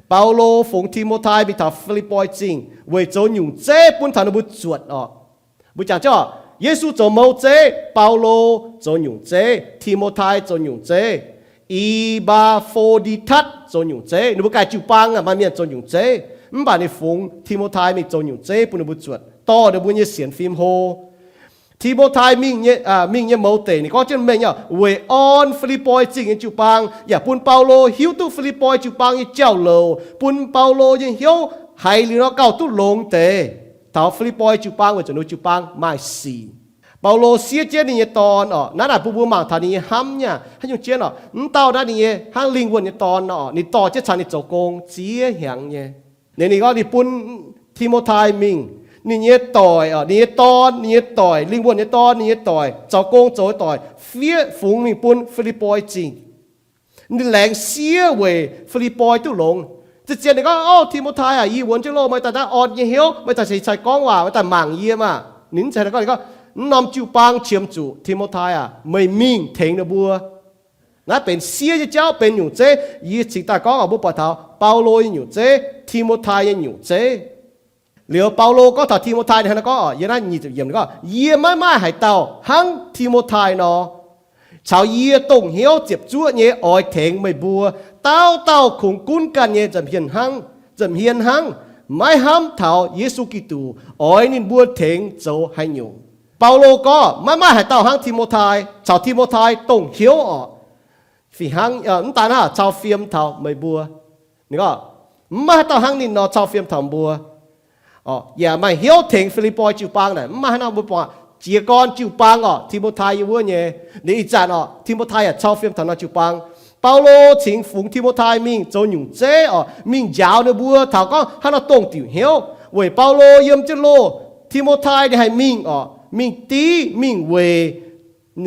Baulo fungx Ti^mo^tai mingh taux Fi^lipv^poi Zingh weic zoux nyungc zeiv bun taux ninh mbuo zuotc oc. Mbuo jangx jienv oc, Yesu zoux mouz zeiv, Baulo zoux nyungc zeiv, Ti^mo^tai zoux nyungc zeiv, I^mbaa^fo^ndi^tatv zoux nyungc zeiv. Ninh mbuo ganh jiu-baang maaih mienh zoux nyungc zeiv, mv baac ninh fungx Ti^mo^tai mingh zoux nyungc zeiv bun ninh mbuo zuotc, dorh ninh mbuo nyei sienx fim hlo. Ti^mo^tai mingh nyei, mingh nyei mouz deic ninh gorngv jienv mengh nyei, weic orn Fi^lipv^poi Zingh nyei jiu-baang, yaac bun Baulo hiuv duqv Fi^lipv^poi jiu-baang nyei jauv-louc, bun Baulo nyei hnyouv haiz liuz nor gauh duqv longx deix taux Fi^lipv^poi jiu-baang weic zuqc ninh jiu-baang maaih sic. Baulo siev jienv ninh nyei dorn oc. Naaiv naaic bun mbuo mangc taux ninh nyei hnamv nyei aqv. Haaix nyungc jienv oc, mv dauh naaiv ninh nyei hnangv lingh wuonh nyei dorn nor, ninh dorh jienv caux ninh zoux gong ziex hnyangx nyei. Ninh, ninh gorngv ninh bun Ti^mo^tai mingh, ninh nyei doic oc, ninh nyei dorn, ninh nyei doic, lingh wuonh nyei dorn, ninh nyei doic, zaux gong zoux doic, fiev fungx mingh bun Fi^lipv^poi Zingh. Ninh laengz siev weic Fi^lipv^poi duqv longx. Zien-zien ninh gorngv, O, Ti^mo^tai aac, yie wuonx jienv loh, meih daaih naaiv orn nyei hnyouv, meih daaih ceix cai gorngv waac, meih daaih mangc yie maah! Ninh mv zeiz gorngv, ninh gorngv, Mv norm jiu-baang qiemx zuqc Ti^mo^tai aac, meih mingh tengx ninh mbuo. Naaiv benx siev nyei jauv, benx nyungc zeiv. Yie cingx daaih gorngv oc, mbuo buatc taux Baulo nyei nyungc zeiv, Ti^mo^tai nyei nyungc zeiv. Liuz Baulo gorngv taux Ti^mo^tai, ninh hnangv naaiv gorngv oc, yiem naaiv nyic ziepc yiemc ninh gorngv, Yie maiv maaih haaix dauh hnangv Ti^mo^tai nor. Caux yie dongh hnyouv ziepc zuoqv nyei oix tengx meih mbuo dauh dauh kungx gunv ganh nyei nza'hmien hnangv, nza'hmien hnangv, maiv hnamv taux Yesu Giduc, oix ninh mbuo tengx zoux haaix nyungc. Baulo gorngv maiv maaih haaix dauh hnangv Ti^mo^tai, caux Ti^mo^tai dongh hnyouv oc. Fih hnangv, mv daaih naaiv cau fiem taux meih mbuo. Ninh gorngv, mv maaih haaix dauh hnangv ninh nor cau fiem taux mbuo. Yaac maaih hnyouv tengx Fi^lipv^poi jiu-baang naaic, mv maaih haaix nor mbuo buatc jiez gorn jiu-baang orqc, Ti^mo^tai yiem wuov nyei. Liuz ih zanc orqc, Ti^mo^tai yaac cau fiem taux norm jiu-baang. Baulo cingx fungx Ti^mo^tai mingh zoux nyungc zeiv orqc, mingh njaaux ninh mbuo taux gorngv haaix nor dongh diuc hnyouv. Weic Baulo yiem jienv loh, Ti^mo^tai ninh haih mingh orqc, mingh div, mingh weic,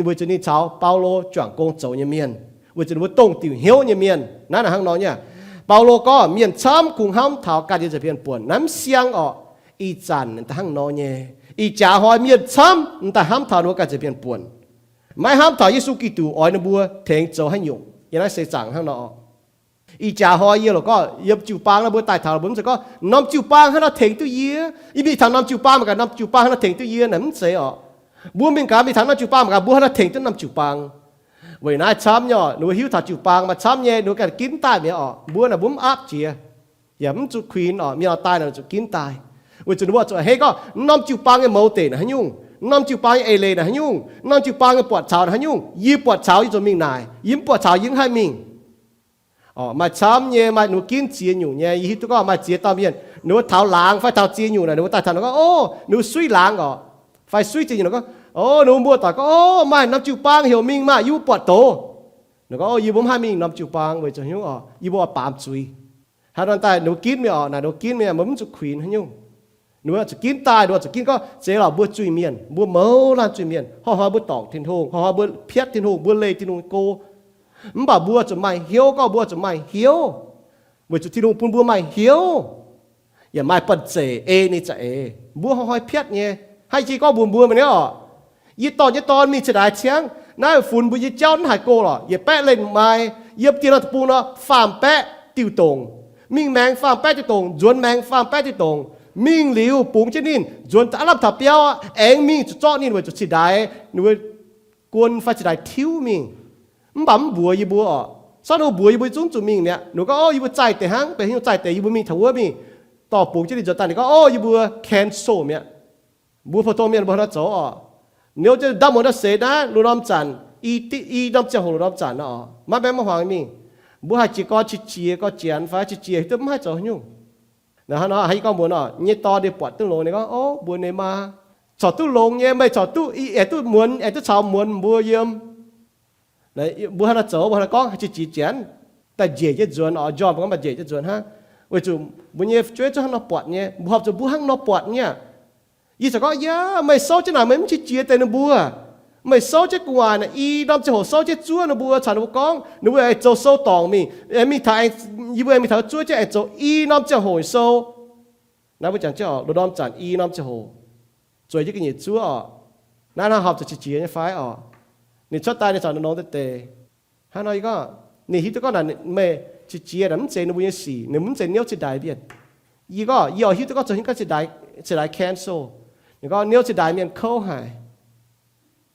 weic zuqc ninh caux Baulo juangc gong zoux nyei mienh, weic zuqc ninh mbuo dongh diuc hnyouv nyei mienh. Naaiv naaic hnangv nor nyei. Baulo gorngv mienh camv kungx hnamv taux ganh nyei nza'hmien buonc. Naaiv mv siang orqc. Ih zanc daaih hnangv nor nyei. Ih jaax hnoi mienh camv m'daaih hnamv taux ninh mbuo ganh nza'hmien buonc, maiv hnamv taux Yesu Giduc oix ninh mbuo tengx zoux haaix nyungc. Yiem naaiv seix zaangc hnangv nor. Ih jaax hnoi yie loc gorngv yiem jiu-baang naaiv mbuo daaih taux, mbuo mv zeiz gorngv norm jiu-baang hnangv nor tengx duqv yie. Yie mingh taux norm jiu-baang mangc gaax, norm jiu-baang hnangv nor tengx duqv yie naaic, mv zeiz orqc. Mbuo mingh gaax, mingh taux norm jiu-baang mangc gaax, mbuo hnangv nor tengx duqv norm jiu-baang. Weic naaiv camv nyei orqc, ninh mbuo hiuv taux jiu-baang maaih camv nyei, ninh mbuo ganh ginv daaih mi'aqv orqc. Mbuo naaic mbuo mv aapv jiex, yaac mv zuqc kuinx orqc, mienh oix daaih naaic zuqc ginv daaih. Weic zuqc ninh mbuo zuqc hei gorngv norm jiu-baang nyei mouz deic naaic haaix nyungc, norm jiu-baang nyei eix leiz naaic haaix nyungc, norm jiu-baang nyei buatc caux naaic haaix nyungc. Yie buatc caux yie zuqc mingh naaic, yie mv buatc caux yie mv haih mingh. Maaih camv nyei, maaih ninh mbuo ginv ziex nyungc nyei. Yie hiuv duqv gorngv maaih ziex dauh mienh ninh mbuo taux laangz fai taux ziex nyungc naaic, ninh mbuo daaih taux ninh gorngv, o, ninh mbuo suiv laangz orqc, fai suiv ziex nyungc ninh gorngv, o, ninh mbuo mbuox daaih gorngv, o, maaih norm jiu-baang heuc mingh maah, yie mbuo buatc doz. Ninh gorngv, o, yie mbuo mv haih mingh norm jiu-baang weic zuqc haaix nyungc orqc, yie mbuo oix baamz zuiz. Hnangv nor daaih ninh mbuo ginv mingh orqc, naaic ninh mbuo ginv mingh, mbuo mv zuqc kuinx haaix nyungc. Ninh mbuo zuqc ginv daaih, ninh mbuo zuqc ginv gorngv, zeiz lorqc, mbuo zuiz-mienh, mbuo mouz laanh zuiz-mienh, hnoi-hnoi mbuo dorngc Tin-Hungh, hnoi-hnoi mbuo piatv Tin-Hungh, mbuo leih Tin-Hungh nyei go. Mv baac mbuo zuqc maaih hnyouv, gorngv mbuo zuqc maaih hnyouv, weic zuqc Tin-Hungh bun mbuo maaih hnyouv, yaac maaih banh zeic ei ninh za'eix. Mbuo hnoi-hnoi piatv nyei. Hnangv yie gorngv mbuox mbuo mi'aqv orqc, yie dorh nyei dorn mingh cingx daaih ciangv naaiv funx mbuo nyei jauv mv haih go lorqc, yietc baeqv lenh mai, yiem dieh norm deic-bung nor faam baeqv diuh dongc, mingh maengx faam baeqv diuh dongc, nzuonx maengx faam baeqv diuh dongc. Mingh liuz bungx jienv ninh nzuonx aav lamh taux biauv, aengx mingh zuqc zorqv ninh weic zuqc cingx daaih ninh mbuo guon fai cingx daaih tiuv mingh. Mv baac mv mbuox yie mbuo orqc. Sortv ninh mbuox yie mbuo zungv zuqc mingh mi'aqv. Ninh gorngv, o, yie mbuo zaih deix hnangv, benx haaix nyungc zaih deix yie mbuo mingh taux wuov mingh, dorh bungx jienv ninh nzuonx daaih. Ninh gorngv, o, yie mbuo cancel mi'aqv. Mbuo pou-tong mienh mbuo hnangv nor zoux orqc. Niouv jienv ndaamv muonz ndau seix naaiv, lungh ndorm zanc, i, i norm ziangh hoc lungh ndorm zanc nor orqc, maiv baengh maiv hmuangx mingh. Mbuo haih jiez gorn qiex jiez, gorn Janx fai qiex jiez hiuv duqv mv haih zoux haaix nyungc. Hnangv nor, ih gorngv mbuox nor, nyei dorn ninh buatc duqv longx, ninh gorngv, o, mbuox ninh maa, corc duqv longx nyei, meih corc duqv, aengx duqv muonz, aengx duqv caux muonz mbuo yiem. Mbuo hnangv nor zoux, mbuo hnangv nor gorngv, qiex jiez Janx daaih njiec jienv nzuonx orqc, njormh mbuo gorngv maaih njiec jienv nzuonx hnangv. Weic zuqc mbuo nyei fu'jueiv zungv hnangv nor buatc nyei, mbuo horpc zuqc mbuo hnangv nor buatc nyei. Yie corc gorngv, yaac meih souv jienv naaic, meih mv qiex jiez deix ninh mbuo. Meih souv jienv gu'nguaaic naaic, i norm ziangh hoc souv jienv zuov ninh mbuo, caux ninh mbuo gorngv ninh mbuo aengx zoux sou dorngc mingh, mingh taux, yie mbuo aengx mingh taux zuov jienv aengx zoux i norm ziangh hoc sou. Naaiv mbuo jangx jienv orqc, lungh ndorm zanc i norm ziangh hoc zueiz jienv ga'nyiec zuov orqc. Naaiv hnangv horpc zuqc qiex jiez nyei fai orqc? Ninh cuotv daaih ninh corc nongx deix deix. Hnangv nor yie gorngv, ninh hiuv duqv gorngv naaic meih qiex jiez naaic mv zeiz ninh mbuo nyei sic, ninh mv zeiz niouv cingx daaih mienh. Yie gorngv yie oix hiuv duqv gorngv zoux haaix nyungc cingx daaih cancel. Ninh gorngv niouv cingx daaih mienh kouv haic.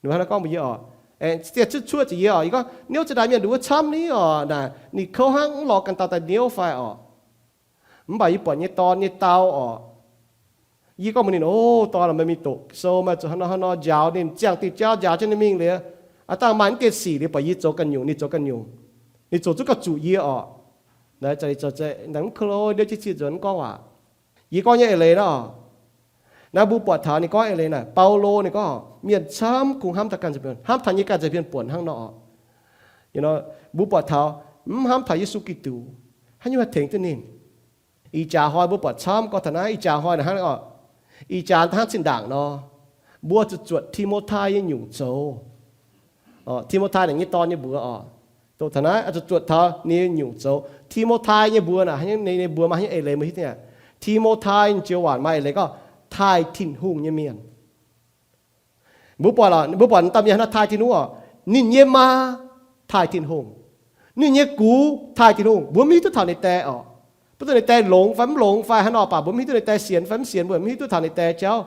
Ninh hnangv nor gorngv mbuox yie orqc, aengx dieh cuotv cuotv ziepc yie orqc, yie gorngv niouv cingx daaih mienh nduov camv ni orqc, naaic ninh kouv hnangv mv lorz ganh dauh daaih niouv fai orqc. Mv baac yie buatc nyei dorn nyei dau orqc. Yie gorngv mbuox ninh, o, dorn aac, meih mingh doqc sou, meih zuqc hnangv nor hnangv nor njaaux ninh, ziangh diuh jauv njaaux jienv ninh mingh liuz, aav dangh maaih mv gengh sic liuz buatc yie zoux ganh nyungc, ninh zoux ganh nyungc. Ninh zoux zuqc gauh zuqc yie orqc. Naaiv zanc ninh zoux, mv klo, niouv jienv ciex nzuonx mv gorngv waac. Yie gorngv nyei eix leiz nor, naaiv mbuo buatc taux ninh gorngv eix leiz naaic, Baulo ninh gorngv mienh camv kungx hnamv taux ganh nza'hmien, hnamv taux nyei ganh nza'hmien buonc hnangv nor. Mbuo buatc taux mv hnamv taux Yesu Giduc, haaix nyungc haih tengx duqv ninh? Ih jaax hnoi mbuo buatc camv gorngv taux naaiv, ih jaax hnoi naaic hnangv orqc, ih jaax hnangv zinh ndaangc nor, mbuo zuqc zuotc Ti^mo^tai nyei nyungc zoux. Ti^mo^tai naaic nyei dorn nyei mbuox orqc, doqc taux naaiv zuqc zuotc taux ninh nyei nyungc zoux. Ti^mo^tai nyei mbuox naaic, ninh mbuox maaih haaix nyungc eix leiz mbuo hiuv duqv aqv? Ti^mo^tai joux waac maaih eix leiz gorngv taaih Tin-Hungh nyei mienh. Mbuo buatc, mbuo buatc dauh mienh hnangv nor taaih Tin-Hungh orqc, ninh nyei maa taaih Tin-Hungh, ninh nyei gux taaih Tin-Hungh. Mbuo mv hiuv duqv taux ninh die orqc. Mv duqv ninh die longx fai mv longx fai haaix nor baac mbuo mv hiuv duqv ninh die sienx fai mv sienx, mbuo mv hiuv duqv taux ninh die jauv.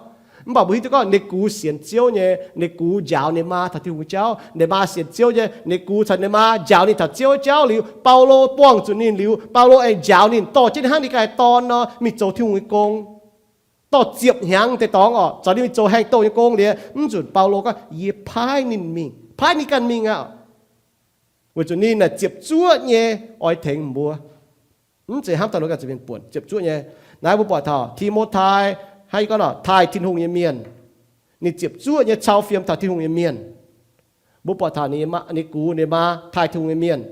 Mv baac mbuo hiuv duqv gorngv ninh gux sienx Ziouv nyei, ninh gux njaaux ninh maa taux Tin-Hungh jauv. Ninh maa sienx Ziouv nyei, ninh gux caux ninh maa njaaux ninh taux Ziouv jauv liuz, Baulo buangh zuqc ninh liuz, Baulo aengx njaaux ninh dorh jienv ninh hnangv ninh ganh dorn nor mingh zoux Tin-Hungh nyei gong. Dorh ziepc hnyangx deix dorngx orqc, caux ninh mingh zoux haengh douh nyei gong liuz, mv nzunc Baulo gorngv, yie paaiv ninh mingh, paaiv ninh ganh mingh aqv. Weic zuqc ninh naaic ziepc zuoqv nyei oix tengx mbuo. Mv zeiz hnamv taux ninh ganh ziepc hmien buonc, ziepc zuoqv nyei. Naaiv mbuo buatc taux Ti^mo^tai, hnangv yie gorngv nor, taaih Tin-Hungh nyei mienh. Ninh ziepc zuoqv nyei cau fiem taux Tin-Hungh nyei mienh. Mbuo buatc taux ninh gux ninh maa taaih Tin-Hungh nyei mienh.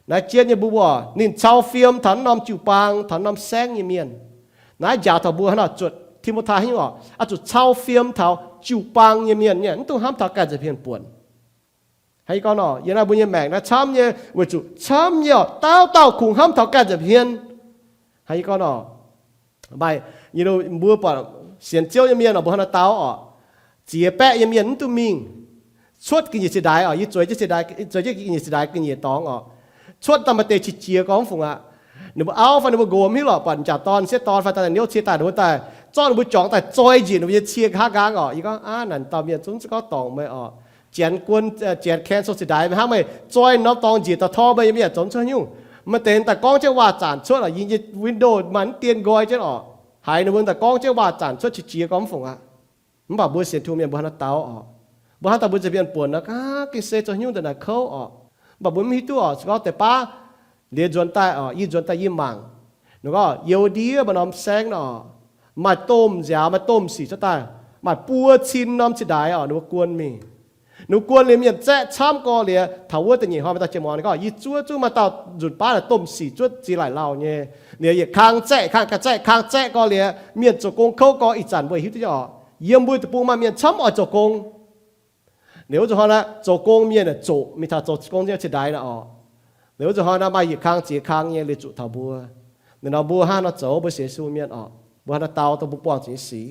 Naaiv jienv nyei mbuo buatc ninh cau fiem taux naaiv norm jiu-baang, taux norm saengv nyei mienh. Naaiv njaaux taux mbuo hnangv nor zuotc Ti^mo^tai nyungc oc, oix zuqc cau fiem taux jiu-baang nyei mienh, mv dungx hnamv taux ganh ziepc hmien buonc. Hnangv yie gorngv nor, yiem naaiv mbuo nyei maengc naaiv camv nyei, weic zuqc camv nyei oc, dauh dauh kungx hnamv taux ganh ziepc hmien. Hnangv yie gorngv nor, maaih, mbuo buatc sienx Ziouv nyei mienh oc, mbuo hnangv naaiv dau oc, ziex baeqv nyei mienh mv duqv mingh. Cuotv ga'nyiec zinh ndaix oc, yie zueiz jienv ga'nyiec zinh ndaix ga'nyiec dorngx oc. Cuotv daaih maaih deix qiex jiez gorngv mv fungc aqv. Ninh mbuo auv fai ninh mbuo nqox mv hiuv lorqc, buatc m'jangc dorn sieqv dorn fai daaih niouv cie daaih, ninh mbuo daaih zorqv ninh mbuo juangc daaih zoi njiec ninh mbuo nyei cie nqa'haav nqaang oc. Yie gorngv, aav, naaic dauh mienh zungv gorngv dorngc meih oc. Janx guon, janx cancel zinh ndaix meih hnangv meih zoi norm dorngx njiec daaih tor meih nyei mienh zoux cuotv nyungc. Maaih deix daaih gorngv jienv waac-zanc cuotv oc, yie nyei window maaih mv dien nqoi jienv oc. Haiz ninh mbuo daaih gorngv jienv waac-zanc cuotv qiex jiez gorngv mv fungc aqv. Mv baac mbuo sienx Tin-Hungh mienh mbuo hnangv naaiv dau oc. Mbuo hnamv taux mbuo ziepc hmien buonc nor, ga'gengh se zoux nyungc daaih naaic kouv oc. Mv baac mbuo mv hiuv duqv oc, se gorngv deix baav liuz nzuonx daaih oc, yie nzuonx daaih yie mangc. Ninh gorngv Yu^o^die maaih norm saengv nor, maaih domh nziaaux maaih domh sic cuotv daaih, maaih buo cin norm cin-ndaix oc, ninh mbuo guon mingh. Ninh mbuo guon liuz mienh zaeqv camv gorx liuz, taux wuov da'nyeic hnoi maaih dauh jien-muangz ninh gorngv, yie zuov zungv maaih dauh nzunc baav naaic domh sic zuov ziex laaic lauh nyei. Liuz yietc kang zaeqv, kang zaeqv, kang zaeqv gorx liuz, mienh zoux gong kouv gorx ih zanc mbuo hiuv duqv nyei oc. Yiem mbuo deic-bung maaih mienh camv oix zoux gong. Liuz wuov zuqc hnoi naaiv zoux gong mienh naaic zoqc mingh taux zoux gong nyei cin-ndaix naaic oc. Liuz wuov zuqc hnoi naaiv maaih yietc kang ziex kang nyei liuz zuqc taux mbuo. Ninh nor mbuo hnangv nor zoux mbuo sienx Yesu mienh oc, mbuo hnangv nor dau dongh mbuo buangh zuqc nyei sic.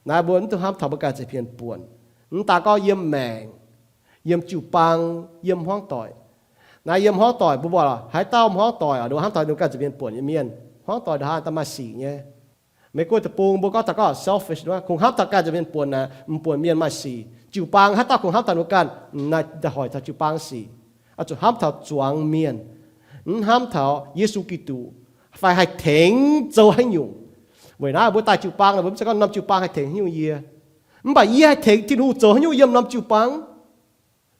Naaiv mbuo mv dungx hnamv taux mbuo ganh ziepc hmien buonc. Mv daaih gorngv yiem maengc, yiem jiu-baang, yiem hmuangv doic. Naaiv yiem hmuangv doic mbuo buatc haaix dauh hmuangv doic oc, ninh mbuo hnamv taux ninh ganh ziepc hmien buonc nyei mienh. Hmuangv doic ndongc haaix daaih maaih sic nyei. Meiv Guoqv deic-bung mbuo gorngv taux gorngv selfish, kungx hnamv taux ganh ziepc hmien buonc naaic, m'buonc mienh maaih sic. Jiu-baang haaix dauh kungx hnamv taux ninh ganh, naaiv daaih hoic taux jiu-baang sic. Oix zuqc hnamv taux zuangx mienh, mv hnamv taux Yesu Giduc, fai haih tengx zoux haaix nyungc. Weic naaiv mbuo daaih jiu-baang naaic, mbuo mv zeiz gorngv norm jiu-baang haih tengx haaix nyungc yie. Mv baac yie haih tengx Tin-Hungh zoux haaix nyungc yiem norm jiu-baang.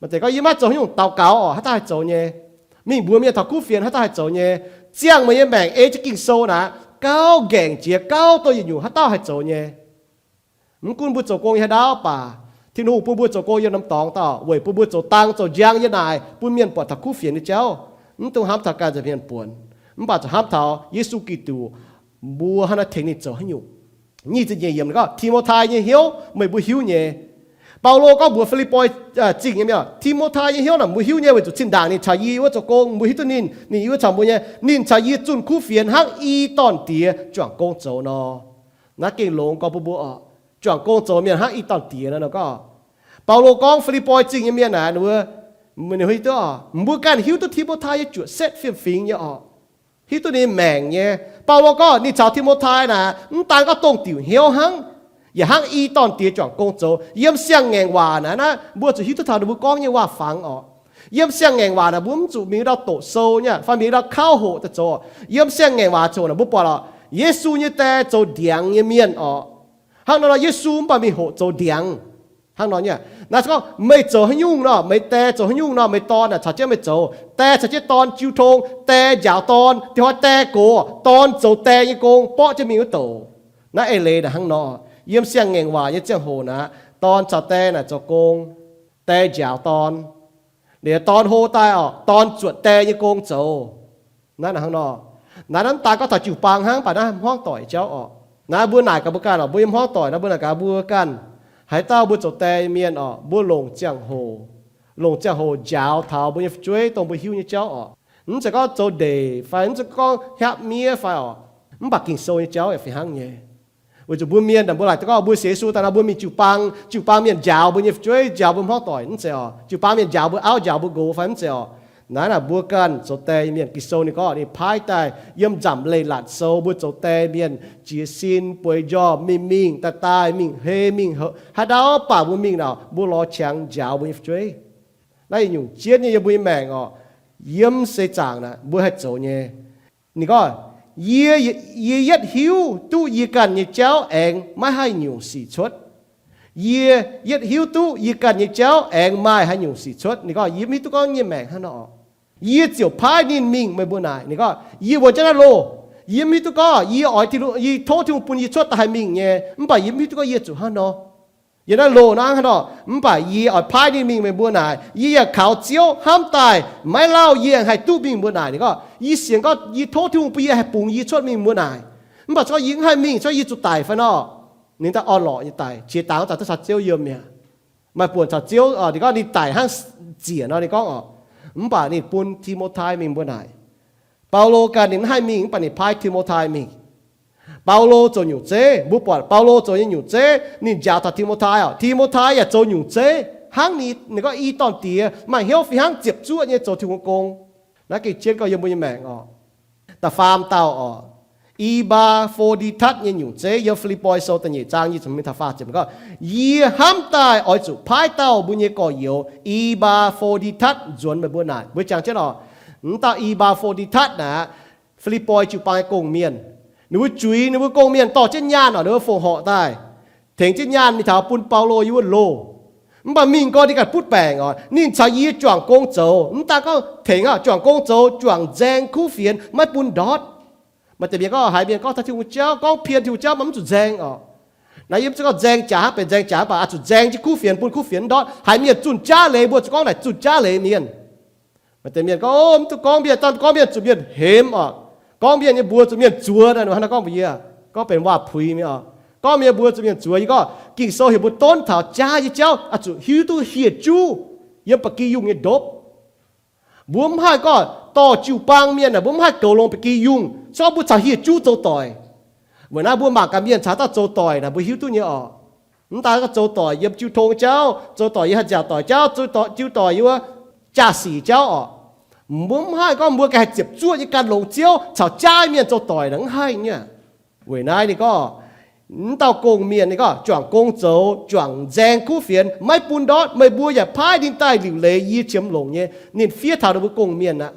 Maaih deix gorngv yie maiv zoux haaix nyungc, daux gaux oc, haaix dauh haih zoux nyei? Mingh mbuox mienh taux kuv fienx, haaix dauh haih zoux nyei? Ziangh meih nyei maengc ei jienv Ging-Sou naaic, gauh nqaengc jiex, gauh dongh yietc nyungc, haaix dauh haih zoux nyei? Mv gunv mbuo zoux gong nyei haaix ndau baac, Tin-Hungh bun mbuo zoux gong yiem norm dorngx dauh weic bun mbuo zoux dang zoux njang nyei naaic bun mienh buatc taux kuv fienx nyei jauv. Mv dungx hnamv taux ganh ziepc hmien buonc, mv baac zuqc hnamv taux Yesu Giduc, mbuo hnangv naaiv tengx ninh zoux haaix nyungc. Nyic ziepc nyeic yiemc gorngv, Ti^mo^tai nyei hnyouv meih mbuo hiuv nyei. Baulo gorngv mbuox Fi^lipv^poi Zingh nyei mienh, Ti^mo^tai nyei hnyouv naaic mbuo hiuv nyei, weic zuqc zinh ndaangc ninh caux yie wuov zoux gong, mbuo hiuv duqv ninh, ninh yie wuov caux mbuo nyei. Ninh caux yie zunh kuv fienx hnangv i dorn-diex juangc gong zoux nor. Naaiv gengh longx gorx bun mbuo oc. Juangc gong zoux mienh hnangv i dorn-diex nor, nor gorngv. Baulo gorngv Fi^lipv^poi Zingh nyei mienh naaic, ninh mbuo hiuv duqv oc, mbuo ganh hiuv duqv Ti^mo^tai nyei juoqc setv fiem-fingx nyei oc. Hiuv duqv ninh maengc nyei. Baulo gorngv ninh caux Ti^mo^tai naaic mv daan gorngv dongh diuc hnyouv hnangv, yaac hnangv i dorn-diex juangc gong zoux. Yiem Siang-Ngaengc Waac naaic, naaiv mbuo zuqc hiuv duqv taux ninh mbuo gorngv nyei waac-fangx oc. Yiem Siang-Ngaengc Waac naaic mbuo mv zuqc mingh ndau doqc sou nyei fai mingh ndau kauv hoqc daaih zoux. Yiem Siang-Ngaengc Waac zoux naaic mbuo buatc oc, Yesu nyei die zoux ndiangx nyei mienh oc. Hnangv nor, Yesu mv baac mingh hoqc zoux ndiangx. Hnangv nor nyei. Naaiv se gorngv meih zoux haaix nyungc nor, meih die zoux haaix nyungc nor, meih dorn naaic caux jienv meih zoux. Die caux jienv dorn jiu tong, die njaaux dorn. Dieh hnoi die gox, dorn zoux die nyei gong, borqv jienv mingh wuov douc. Naaiv eix leiz naaic hnangv nor. Yiem Siang-Ngaengc Waac nyei ziangh hoc naaic, dorn caux die naaic zoux gong. Die njaaux dorn. Liuz dorn hlo daaih oc, dorn zuotc die nyei gong zoux. Naaiv naaic hnangv nor. Naaiv mv daan gorngv taux jiu-baang hnangv, mv baac naaiv hmuangv doic jauv oc. Naaiv mbuo naaic gaax mbuo ganh oc, mbuo yiem hmuangv doic naaiv mbuo naaic gaax mbuo ganh, haaix dauh mbuo zoux die nyei mienh oc, mbuo longc ziangh hoc, longc ziangh hoc njaaux taux mbuo nyei fu'jueiv dongh mbuo hiuv nyei jauv oc. Mv zeiz gorngv zoux ndeic fai mv zeiz gorngv hiaapv miev fai oc, mv baac Ging-Sou nyei jauv yaac fih hnangv nyei. Weic zuqc mbuo mienh naaic mbuo laaic gorngv mbuo sienx Yesu daaih nor mbuo mingh jiu-baang, jiu-baang mienh njaaux mbuo nyei fu'jueiv, njaaux mbuo hmuangv doic, mv zeiz oc. Jiu-baang mienh njaaux mbuo auv, njaaux mbuo nqox fai mv zeiz oc. Naaiv naaic mbuo ganh zoux die mienh, Ging-Sou ninh gorngv ninh paaiv daaih yiem nzamc leiz-latc sou mbuo zoux die mienh jiez sin, bueix njormh mingh mingh daaih daaih, mingh hei mingh houc, haaix ndau baac mbuo mingh naaic mbuo lorz qangx njaaux mbuo nyei fu'jueiv. Naaiv yietc nyungc jienv nyei yiem mbuo nyei maengc oc. Yiem seix zaangc naaic mbuo haih zoux nyei. Ninh gorngv, yie, yie yietv hiuv duqv yie ganh nyei jauv aengx maiv haih nyungc sic cuotv. Yie yietv hiuv duqv yie ganh nyei jauv aengx maaih haaix nyungc sic cuotv. Ninh gorngv yie mv hiuv duqv gorngv nyei maengc hnangv nor. Yie ziouc paaiv ninh mingh meih mbuo naaic. Ninh gorngv, yie wuonx jienv naaiv loh, yie mv hiuv duqv gorngv yie oix, yie tov Tin-Hungh bun yie cuotv daaih haih mingh nyei, mv baac yie mv hiuv duqv gorngv yie zuqc hnangv nor. Yiem naaiv loh naaiv hnangv nor, mv baac yie oix paaiv ninh mingh meih mbuo naaic. Yie yaac kaux Ziouv hnamv daaih, maiv lauh yie aengx haih duqv mingh mbuo naaic. Ninh gorngv, yie sienx gorngv yie tov Tin-Hungh bun yie haih bungx yie cuotv mingh mbuo naaic. Mv baac se gorngv yie mv haih mingh, se gorngv yie zuqc daic fai nor? Ninh daaih orn-lorqc nyei daic, qiex dangx daaih duqv caux Ziouv yiem mi'aqv. Maaih buonc caux Ziouv, ninh gorngv ninh daic hnangv ziec nor, ninh gorngv oc. Mv baac ninh bun Ti^mo^tai mingh mbuo naaic. Baulo ganh ninh mv haih mingh, mv baac ninh paaiv Ti^mo^tai mingh. Baulo zoux nyungc zeiv, mbuo buatc Baulo zoux nyei nyungc zeiv, ninh njaaux taux Ti^mo^tai oc. Ti^mo^tai yaac zoux nyungc zeiv hnangv ninh, ninh gorngv i dorn-diex maaih hnyouv fih hnangv ziepc zuoqv nyei zoux Tin-Hungh gong. Naaiv gengh jienv gorngv yiem mbuo nyei maengc oc. Da'faam dauh oc, I^mbaa^fo^ndi^tatv nyei nyungc zeiv, yiem Fi^lipv^poi Sou da'nyeic zaang nyic ziepc hmz taux faah ziepc gorngv, yie hnamv daaih oix zuqc paaiv dauh mbuo nyei gorx-youz, I^mbaa^fo^ndi^tatv, nzuonx meih mbuo naaic. Mbuo jangx jienv oc, mv dauh I^mbaa^fo^ndi^tatv naaic, Fi^lipv^poi jiu-baang nyei gong-mienh. Ninh mbuo juix ninh mbuo gong-mienh dorh jienv nyaanh oc, ninh mbuo fongc horc daaih, tengx jienv nyaanh mingh taux bun Baulo yiem wuov loh. Mv baac mingh gorngv ninh ganh butv baengc oc, ninh caux yie juangc gong zoux. Mv daan gorngv tengx oc, juangc gong zoux, juangc nzaeng kuv fienx, maiv bun ndortv. Maaih deix mienh gorngv, haiz mienh gorngv taux Tin-Hungh jauv, gorngv pien Tin-Hungh jauv, mv zuqc nzaeng oc. Naaiv yie mv zeiz gorngv nzaeng jaax hnangv benx nzaeng jaax, mv baac oix zuqc nzaeng jienv kuv fienx bun kuv fienx ndortv. Haiz mienh zunh jaav leiz, mbuo zuqc gorngv naaic zunh jaav leiz mienh. Maaih deix mienh gorngv, o, mv duqv gorngv mienh, dangh gorngv mienh zuqc mienh hemx oc. Gorngv mienh nyei mbuox zuqc mienh zuoqc naaic, hnangv naaiv gorngv mbuox yie, gorngv benx waac-puix mienh oc. Gorngv mienh mbuox zuqc mienh zuoqc. Yie gorngv Ging-Sou heuc mbuo donv taux jaav nyei jauv oix zuqc hiuv duqv hieh juv yiem ba'gi yungh nyei ndopv. Mbuo mv haih gorngv dorh jiu-baang mienh naaic, mbuo mv haih goux longx ba'gi yungh, se gorngv mbuo caux hieh juv zoux doic. Weic naaiv mbuo mangc gaax mienh caux dauh zoux doic naaic, mbuo hiuv duqv nyei oc. Mv daan gorngv zoux doic yiem jiu tong jauv, zoux doic yiem haih nziaauc doic jauv, zoux doic, jiu doic yiem wuov jaa-sic jauv oc. Mbuo mv haih gorngv mbuo ganh haih ziepc zuoqv nyei gan longx Ziouv caux jaav mienh zoux doic naaic, mv haih nyei. Weic naaiv ninh gorngv, mv dauh gong-mienh ninh gorngv juangc gong zoux, juangc nzaeng kuv fienx, maiv bun ndortv. Meih mbuo yaac paaiv ninh daaih liuc leiz yie qiemx longc nyei. Ninh fiev taux ninh mbuo gong-mienh aqv.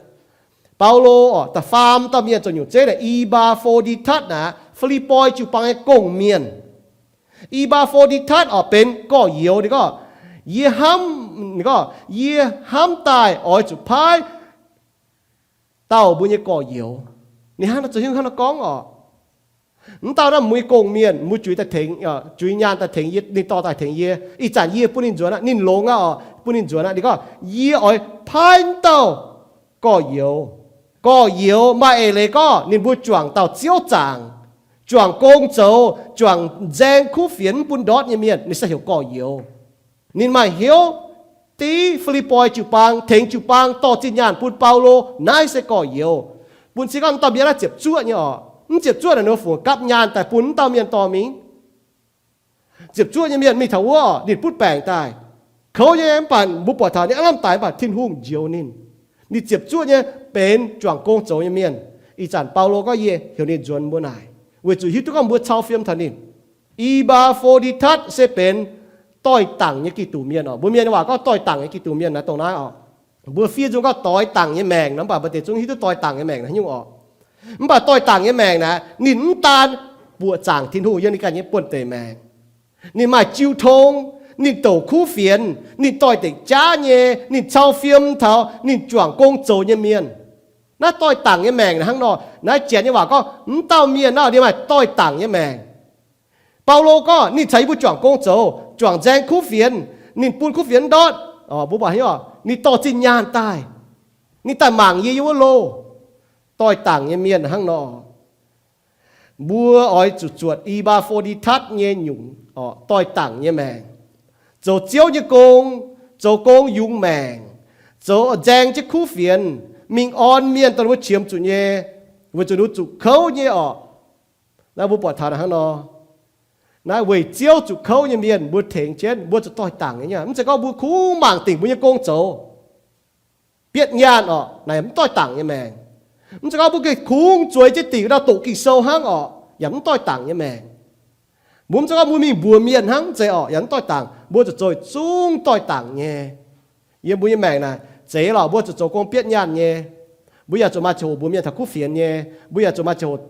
Baulo oc, da'faam dauh mienh zoux nyungc zeiv naaic, I^mbaa^fo^ndi^tatv naaic, Fi^lipv^poi jiu-baang nyei gong-mienh. I^mbaa^fo^ndi^tatv oc, benx gorx-youz. Ninh gorngv, yie hnamv, ninh gorngv, yie hnamv daaih oix zuqc paaiv dauh mbuo nyei gorx-youz. Ninh hnangv nor zoux hiuv hnangv nor gorngv oc. Mv dauh naaiv mbuo nyei gong-mienh, mbuo juix daaih tengx, juix nyaanh daaih tengx yie, ninh dorh daaih tengx yie. Ih zanc yie bun ninh nzuonx aqv, ninh longx aqv oc, bun ninh nzuonx aqv. Ninh gorngv, yie oix paaiv mv dauh gorx-youz. Gorx-youz maaih eix leiz gorngv ninh mbuo juangc dauh Ziouv zaangc, juangc gong zoux, juangc nzaeng kuv fienx mv bun ndortv nyei mienh, ninh se heuc gorx-youz. Ninh maaih hnyouv div Fi^lipv^poi jiu-baang, tengx jiu-baang dorh zinh nyaanh bun Baulo, naaiv se gorx-youz. Bun cing gorngv mv dauh mienh naaiv ziepc zuoqv nyei oc. Mv ziepc zuoqv naaic ninh fungx gapv nyaanh daaih bun mv dauh mienh dorh mingh. Ziepc zuoqv nyei mienh mingh taux wuov, ninh butv baengc daaih, kouv nyei, mv baac mbuo buatc taux ninh aav lamh daic, mv baac Tin-Hungh njoux ninh. Ninh ziepc zuoqv nyei benx juangc gong zoux nyei mienh. Ih zanc Baulo gorngv yie heuc ninh nzuonx mbuo naaic, weic zuqc hiuv duqv gorngv mbuo cau fiem taux ninh. I^mbaa^fo^ndi^tatv se benx doix-dangc nyei Giduc mienh oc. Mbuo mienh nyei waac gorngv doix-dangc nyei Giduc mienh naaiv dongh naaiv oc. Mbuo fiev nzung gorngv doix-dangc nyei maengc nor, mv baac mbuo deix zungv hiuv duqv doix-dangc nyei maengc naaic nyungc oc. Mv baac doix-dangc nyei maengc naaic, ninh mv daan buoqc zaangc Tin-Hungh yiem ninh ganh nyei buonv-deic maengc. Ninh maaih jiu tong, ninh douc kuv fienx, ninh doix-dekc jaav nyei, ninh cau fiem taux ninh juangc gong zoux nyei mienh. Naaiv doix-dangc nyei maengc naaic hnangv nor. Naaiv janx nyei waac gorngv mv dauh mienh naaiv ninh maaih doix-dangc nyei maengc. Baulo gorngv ninh caux yie mbuo juangc gong zoux, juangc nzaeng kuv fienx, ninh bun kuv fienx ndortv. Mbuo buatc haaix nyungc? Ninh dorh zinh nyaanh daaih, ninh daaih mangc yie yiem wuov loh. Doix-dangc nyei mienh hnangv nor. Mbuo oix zuqc zuotc I^mbaa^fo^ndi^tatv nyei nyungc, doix-dangc nyei maengc, zoux Ziouv nyei gong, zoux gong yungz maengc, zoux nzaeng jienv kuv fienx, mingh orn mienh dongh ninh mbuo qiemx zuqc nyei, weic zuqc ninh mbuo zuqc kouv nyei oc. Naaiv mbuo buatc taux hnangv nor. Naaiv weic Ziouv zuqc kouv nyei mienh mbuo tengx jienv, mbuo zuqc doix-dangc nyei. Mv zeiz gorngv mbuo kungx mangc dingc mbuo nyei gong zoux, bietv nyaanh oc, naaic mv doix-dangc nyei maengc. Mv zeiz gorngv mbuo gengh kungx zueiz jienv dingc ndau doqc Ging-Sou hnangv oc, yaac mv doix-dangc nyei maengc. Mbuo mv zeiz gorngv mbuo mingh mbuox mienh hnangv, mv zeiz oc, yaac mv doix-dangc. Mbuo zuqc zoux zungv doix-dangc nyei. Yiem mbuo nyei maengc naaic, zeiz lorqc, mbuo zuqc zoux gong bietv nyaanh nyei. Mbuo yaac zuqc maaih ziangh hoc mbuox mienh taux kuv fienx nyei. Mbuo yaac zuqc maaih ziangh hoc,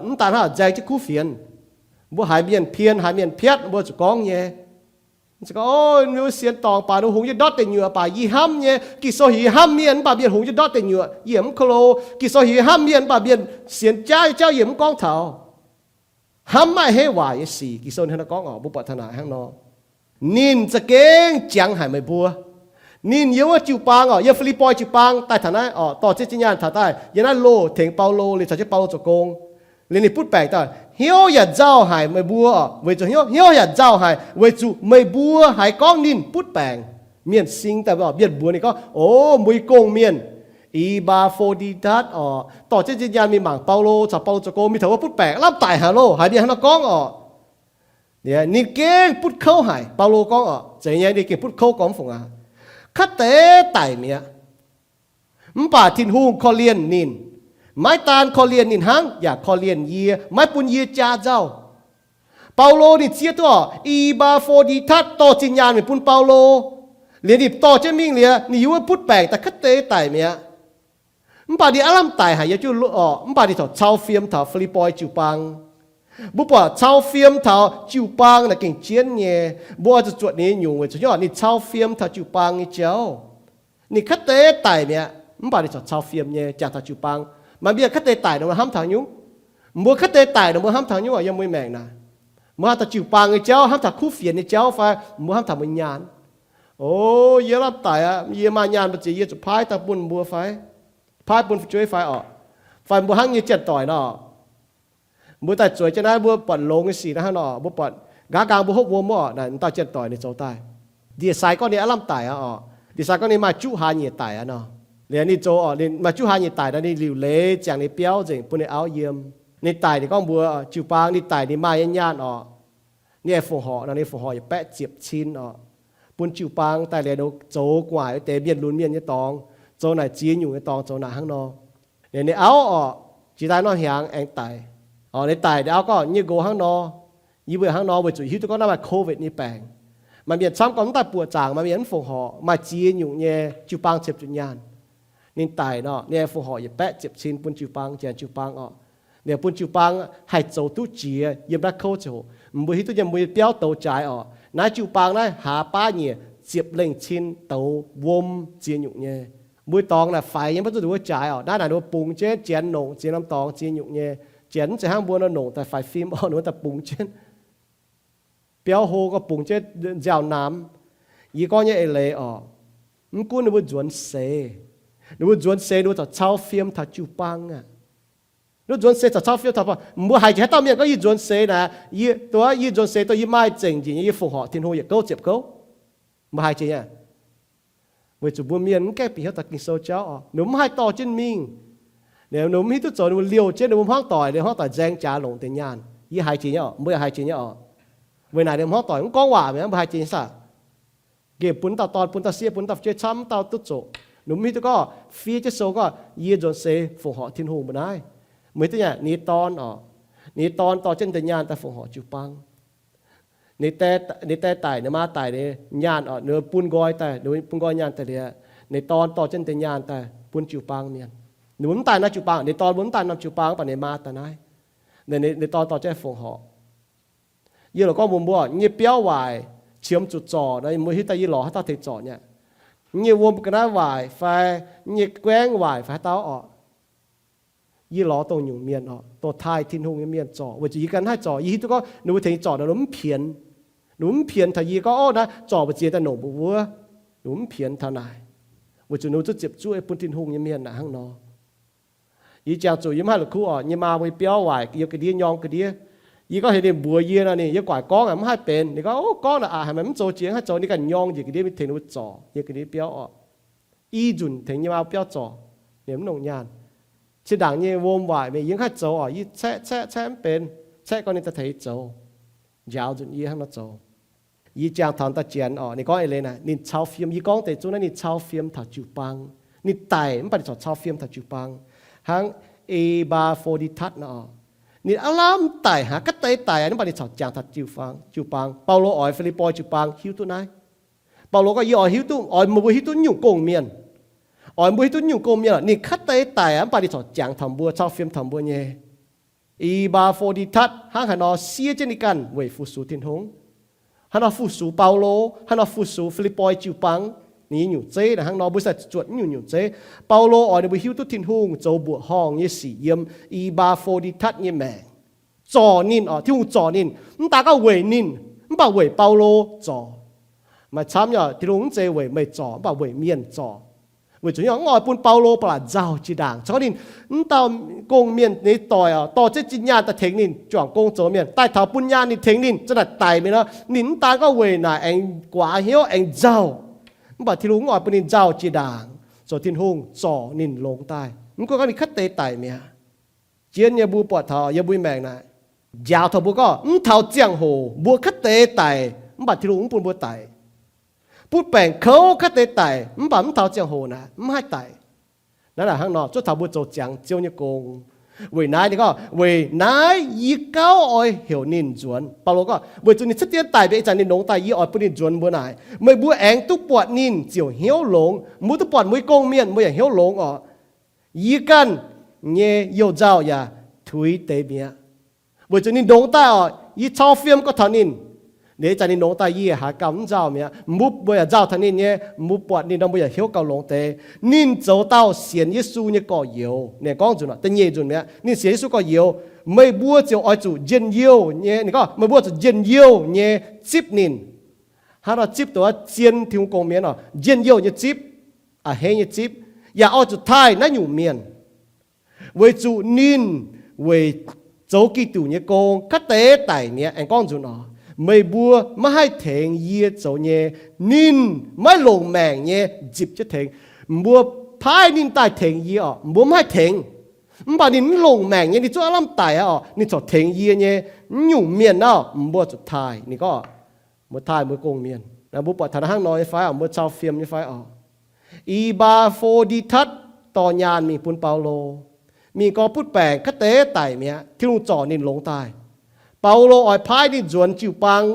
mv daan hnangv nzaeng jienv kuv fienx. Mbuo haiz mienh pien, haiz mienh piatv, mbuo zuqc gorngv nyei. Gorngv, O, mbuo sienx dorngc baac ninh hungx jienv ndortv deic nyuoqc, baac yie hnamv nyei. Ging-Sou heuc yie hnamv mienh, mv baac mienh hungx jienv ndortv deic nyuoqc, yie mv ko lo. Ging-Sou heuc yie hnamv mienh, mv baac mienh sienx jaav nyei jauv yie mv gorngv taux. Hnamv maaih heiv waaic nyei sic. Ging-Sou ninh hnangv naaiv gorngv oc, mbuo buatc taux naaic hnangv nor. Ninh za'gengh jangx haic meih mbuo. Ninh yiem wuov jiu-baang oc, yiem Fi^lipv^poi jiu-baang daaih taux naaiv oc, dorh zieqv zinh nyaanh taux daaih yiem naaiv loh tengx Baulo liuz caux jienv Baulo zoux gong. Liuz ninh butv baengc daaih, hnyouv yaac nzauh haic meih mbuo oc, weic zuqc hnyouv, hnyouv yaac nzauh haic weic zuqc meih mbuo haiz gorngv ninh butv baengc. Mienh sing daaih, mienh mbuox ninh gorngv, O, mbuo nyei gong-mienh E^mbaa^fo^ndi^tatv oc, dorh zieqv zinh nyaanh mingh mangc Baulo, caux Baulo zoux gong, mingh taux wuov butv baengc, lamh daic haic loh, haiz mienh hnangv nor gorngv oc. Ninh gengh butv kouv haic, Baulo gorngv oc, zeiz nyei, ninh gengh butv kouv gorngv fungc aqv. Kaav deix daic mi'aqv. Mv baac Tin-Hungh korv-lienh ninh. Maiv daan korv-lienh ninh hnangv, yaac korv-lienh yie, maiv bun yie jaa nzauh. Baulo ninh zieqv duqv oc, E^mbaa^fo^ndi^tatv dorh zinh nyaanh mingh bun Baulo. Liuz ninh dorh jienv mingh liuz, ninh yiem wuov butv baengc daaih kaav deix daic mi'aqv. Mv baac ninh aav lamh daic haic yiem jienv oc, mv baac ninh corc cau fiem taux Fi^lipv^poi jiu-baang. Mbuo buatc cau fiem taux jiu-baang naaic gengh jienv nyei. Mbuo oix zuqc zuotc ninh nyei nyungc weic zuqc ninh cau fiem taux jiu-baang nyei jauv. Ninh kaav deix daic mi'aqv, mv baac ninh corc cau fiem nyei jangx taux jiu-baang. Maaih mienh kaav deix daic nor mbuo hnamv taux nyungc. Mbuo kaav deix daic nor mbuo hnamv taux nyungc yiem mbuo nyei maengc naaic. Mbuo hnamv taux jiu-baang nyei jauv, hnamv taux kuv fienx nyei jauv fai mbuo hnamv taux mbuo nyaanh. O, yie lamh daic aqv, yie maaih nyaanh mbu'ziex yie zuqc paaiv daaih bun mbuo fai, paaiv bun fu'jueiv fai oc. Fai mbuo hnangv nyei janx-doic nor, mbuo daaih zueiz jienv naaiv mbuo buatc longx nyei sic naaiv hnangv nor, mbuo buatc nqa'haav nqaang mbuo hopv wuom wuov oc, naaic m'dauh janx-doic ninh zoux daaih. Ndie-sai gorngv ninh aav lamh daic aqv oc. Ndie-sai gorngv ninh maaih juqv hlaax nyeic daic aqv nor. Liuz ninh zoux oc, ninh maaih juqv hlaax nyeic daic nor, ninh liuc leiz ziangx ninh biauv nzengc bun ninh auv yiem. Ninh daic ninh gorngv mbuox jiu-baang ninh daic ninh maaih nyei nyaanh oc, ninh aengx fongc horc nor, ninh fongc horc yietc baeqv ziepc cin oc, bun jiu-baang daaih liuz zoux gu'nguaaic wuov deix mienh lunx mienh nyei dorngx, zoux naaic ziex nyungc nyei dorngx zoux naaic hnangv nor. Liuz ninh auv oc, jiex daaih norm hnyangx aengx daic. Oc, ninh daic ninh auv gorngv, Yie nqox hnangv nor, yie mbuo hnangv nor weic zuqc hiuv duqv gorngv naaiv maaih covid nyei baengc. Maaih mienh camv gorngv mv daaih buoqc zaangc, maaih mienh mv fongc horc, maaih ziex nyungc nyei jiu-baang ziepc zuqc nyaanh. Ninh daic nor, ninh aengx fongc horc yietc baeqv ziepc cin bun jiu-baang, janx jiu-baang oc. Ninh bun jiu-baang haih zoux duqv jiex yiem naaiv kouv ziangh hoc. Mbuo hiuv duqv nyei mbuo nyei biauv douz jaaix oc. Naaiv jiu-baang naaiv haaz baav nyeic ziepc lengh cin douz wuom ziex nyungc nyei. Mbuo dorngx naaic faix nyei, maiv zuqc nduov jaaix oc. Naaiv naaic ninh mbuo bungx jienv janx nongc ziex norm dorngx ziex nyungc nyei. Janx mv zeiz hnangv mbuo nor nongc daaih faix fim oc, ninh mbuo daaih bungx jienv. Biauv hlo gorngv bungx jienv nziaaux namx. Yie gorngv nyei eix leiz oc, mv gunv ninh mbuo nzuonx seix, ninh mbuo nzuonx seix ninh mbuo corc cau fiem taux jiu-baang aqv. Ninh mbuo nzuonx seix corc cau fiem taux, mbuo haiz jiex haaix dauh mienh gorngv yie nzuonx seix naaic, yie, duqv yie nzuonx seix dongh yie maaih zengc njiec nyei, yie fongc horc Tin-Hungh yietc gouv ziepc gouv. Mbuo haiz jiex nyei. Weic zuqc mbuo mienh mv gaengh bieqc hnyouv taux Ging-Sou jauv oc, ninh mbuo mv haih dorh jienv mingh. Ninh mbuo mv hiuv duqv zoux, ninh mbuo liouh jienv, ninh mbuo hmuangv doic, ninh mbuo hmuangv doic nzaeng jaax longc deix nyaanh. Yie haiz jiex nyei oc, mbuo yaac haiz jiex nyei oc. Weic naaic ninh mbuo hmuangv doic mv gorngv waac mi'aqv, mbuo haiz jiex nyei saah. Nqemh bun dauh dorn, bun dauh sieqv, bun dauh fu'jueiv camv, mv dauh duqv zoqc. Ninh mbuo mv hiuv duqv gorngv fiev jienv sou gorngv yie nzuonx seix fongc horc Tin-Hungh mbuo naaiv. Mbuo hiuv duqv nyei, ninh nyei dorn oc, ninh nyei dorn dorh jienv deix nyaanh daaih fongc horc jiu-baang. Ninh die daic, ninh maa daic, ninh nyaanh oc, ninh bun nqoi daaih, ninh bun nqoi nyaanh daaih liuz, ninh dorn dorh jienv deix nyaanh daaih bun jiu-baang mienh. Ninh mbuo mv daaih naaiv jiu-baang, ninh dorn mbuo mv daaih norm jiu-baang, mv baac ninh maa daaih naaiv. Ninh, ninh dorn dorh jienv fongc horc. Yie lorz gorngv mbuox mbuo, yie nyei biauv waaic, qiemx zuqc zorc nor, mbuo hiuv daaih yie lorz haaix dauh tengx zorc nyei. Yie nyei wuom ga'naaiv waaic fai yie nyei guaengv waaic fai haaix dauh oc, yie lorz dongh nyungc mienh oc, dongh taaih Tin-Hungh nyei mienh zorc, weic zuqc yie ganh haih zorc. Yie hiuv duqv gorngv ninh mbuo tengx zorc nor, ninh mbuo mv pienx. Ninh mbuo mv pienx taux yie gorngv, Ov, naaiv zorc mbu'ziex daaih nongc mbuo wuov. Ninh mbuo mv pienx taux naaic, weic zuqc ninh mbuo zuqv ziepc zuoqv bun Tin-Hungh nyei mienh naaic hnangv nor. Yie jangx zuqc yie mv haih la'kuqv oc, yie maa mbuo nyei biauv waaic yiem ga'ndiev, nyorng ga'ndiev. Yie gorngv heuc ninh mbuox yie nor, ninh, yie guaaic gorngv aeqv, mv haih benx. Ninh gorngv, Ov, gorngv naaic aqc, haaix maaih mv zoux jiex, mv haih zoux. Ninh ganh nyorng njiec ga'ndiev mingh tengx ninh mbuo zorc yiem ga'ndiev biauv oc. I nzunc tengx yie maa mbuo biauv zorc, ninh mv longc nyaanh. Zinh ndaangc nyei wuom waaic mingh, yie mv haih zoux oc, yie caeqv caeqv caeqv mv benx, caeqv gorngv ninh daaih tengx yie zoux, njaaux nzunc yie hnangv nor zoux. Yie jangx taux da'jienx oc, ninh gorngv eix leiz naaic, ninh cau fiem. Yie gorngv deix zungv naaiv ninh cau fiem taux jiu-baang. Ninh daic mv baac ninh corc cau fiem tauc jiu-baang, hnangv Epaphroditus nor oc. Ninh aav lamh daic hnangv, ga'deix daic mv baac ninh corc jangx taux jiu-baang. Baulo oix Fi^lipv^poi jiu-baang hiuv duqv naaiv. Baulo gorngv, Yie oix hiuv duqv, oix mbuo hiuv duqv nyungc gong-mienh. Oix mbuo hiuv duqv nyungc gong-mienh oc. Ninh ga'deix daic mv baac ninh corc jangx taux mbuo, cau fiem taux mbuo nyei. Epaphroditus hnangv haaix nor siev jienv ninh ganh weic fu-sux Tin-Hungh, Hnangv nor fu-sux Baulo, hnangv nor fu-sux Fi^lipv^poi jiu-baang, ninh nyei nyungc zeiv naaic hnangv nor, mbuo sai zuotc nyungc nyungc zeiv. Baulo oix ninh mbuo hiuv duqv Tin-Hungh zoux mbuoqc horngh nyei sic yiem E^baa^fo^ndi^tatv nyei maengc. Zorc ninh oc, Tin-Hungh zorc ninh, mv daan gorngv weic ninh, mv baac weic Baulo zorc. Maaih camv nyei, Tin-Hungh mv zeiz weic meih zorc, mv baac weic mienh zorc. Weic zuqc nyei mv oix bun Baulo ba'laqc nzauh jiex ndaangc. Caux ninh mv dauh gong-mienh nyei doic oc, dorh zieqv zinh nyaanh daaih tengx ninh juangc gong zoux mienh, daaih taux bun nyaanh ninh tengx ninh, za'naaic daic mi'aqv nor, ninh mv daan gorngv weic naaic aengx guaax hnyouv aengx nzauh. Mv baac Tin-Hungh mv oix bun ninh nzauh jiex ndaangc, zoux Tin-Hungh zorc ninh longx daaih. Mv gunv gorngv ninh kaav deix daic mi'aqv. Jien nyei mbuo buatc taux yiem mbuo maengc naaic, njaaux taux mbuo gorngv mv taux ziangh hoc mbuo kaav deix daic, mv baac Tin-Hungh mv bun mbuo daic. Butv baengc kouv kaav deix daic, mv baac mv taux ziangh hoc naaic mv haih daic. Naaiv naaic hnangv nor, zuov taux mbuo zoux ziangx Ziouv nyei gong. Weic naaiv ninh gorngv, weic naaiv yie gauh oix heuc ninh nzuonx. Baulo gorngv weic zuqc ninh cuotv dien daic mbiaeqc, ih zanc ninh longx daaih, yie oix bun ninh nzuonx mbuo naaic. Meih mbuo aengx duqv buatc ninh ziouc hnyouv longx. Mbuo duqv buatc mbuo nyei gong-mienh, mbuo yaac hnyouv longx oc. Yie ganh nyei you nzauh yaac tuix deix mi'aqv. Weic zuqc ninh longx daaih oc, yie cau fiem gorx taux ninh. Liuz ih zanc ninh longx daaih yie haiz gauh mv nzauh mi'aqv. Mbuo, mbuo yaac nzauh taux ninh nyei, mbuo buatc ninh nor mbuo yaac hnyouv gauh longx deix. Ninh zoux dauh sienx Yesu nyei gorx-youz. Ninh gorngv nzunc, da'nyeic nzunc mi'aqv, ninh sienx Yesu gorx-youz. Meih mbuo ziouc oix zuqc njien-youh nyei, ninh gorngv meih mbuo zuqc njien-youh nyei zipv ninh. Hnangv nor zipv duqv zien Tin-Hungh gong-mienh oc, njien-youh nyei zipv, a'hneiv nyei zipv, yaac oix zuqc taaih naaiv nyungc mienh. Weic zuqc ninh weic zoux Giduc nyei gong kaav deix daic mi'aqv. Aengx gorngv nzunc oc, meih mbuo maiv haih tengx yie zoux nyei. Ninh maiv longc maengc nyei nzipc jienv tengx. Mbuo paaiv ninh daaih tengx yie oc, mbuo mv haih tengx. Mv baac ninh mv longc maengc nyei, ninh zungv aav lamh daic aqv oc, ninh corc tengx yie nyei. Naaiv nyungc mienh naaiv mbuo zuqc taaih. Ninh gorngv, mbuo taaih mbuo gong-mienh. Naaiv mbuo buatc taux hnangv nor nyei fai oc, mbuo cau fiem nyei fai oc. E^baa^fo^ndi^tatv dorh nyaanh mingh bun Baulo. Mingh gorngv butv baengc kaav deix daic mi'aqv, Tin-Hungh zorc ninh longx daaih. Baulo oix paaiv ninh nzuonx jiu-baang,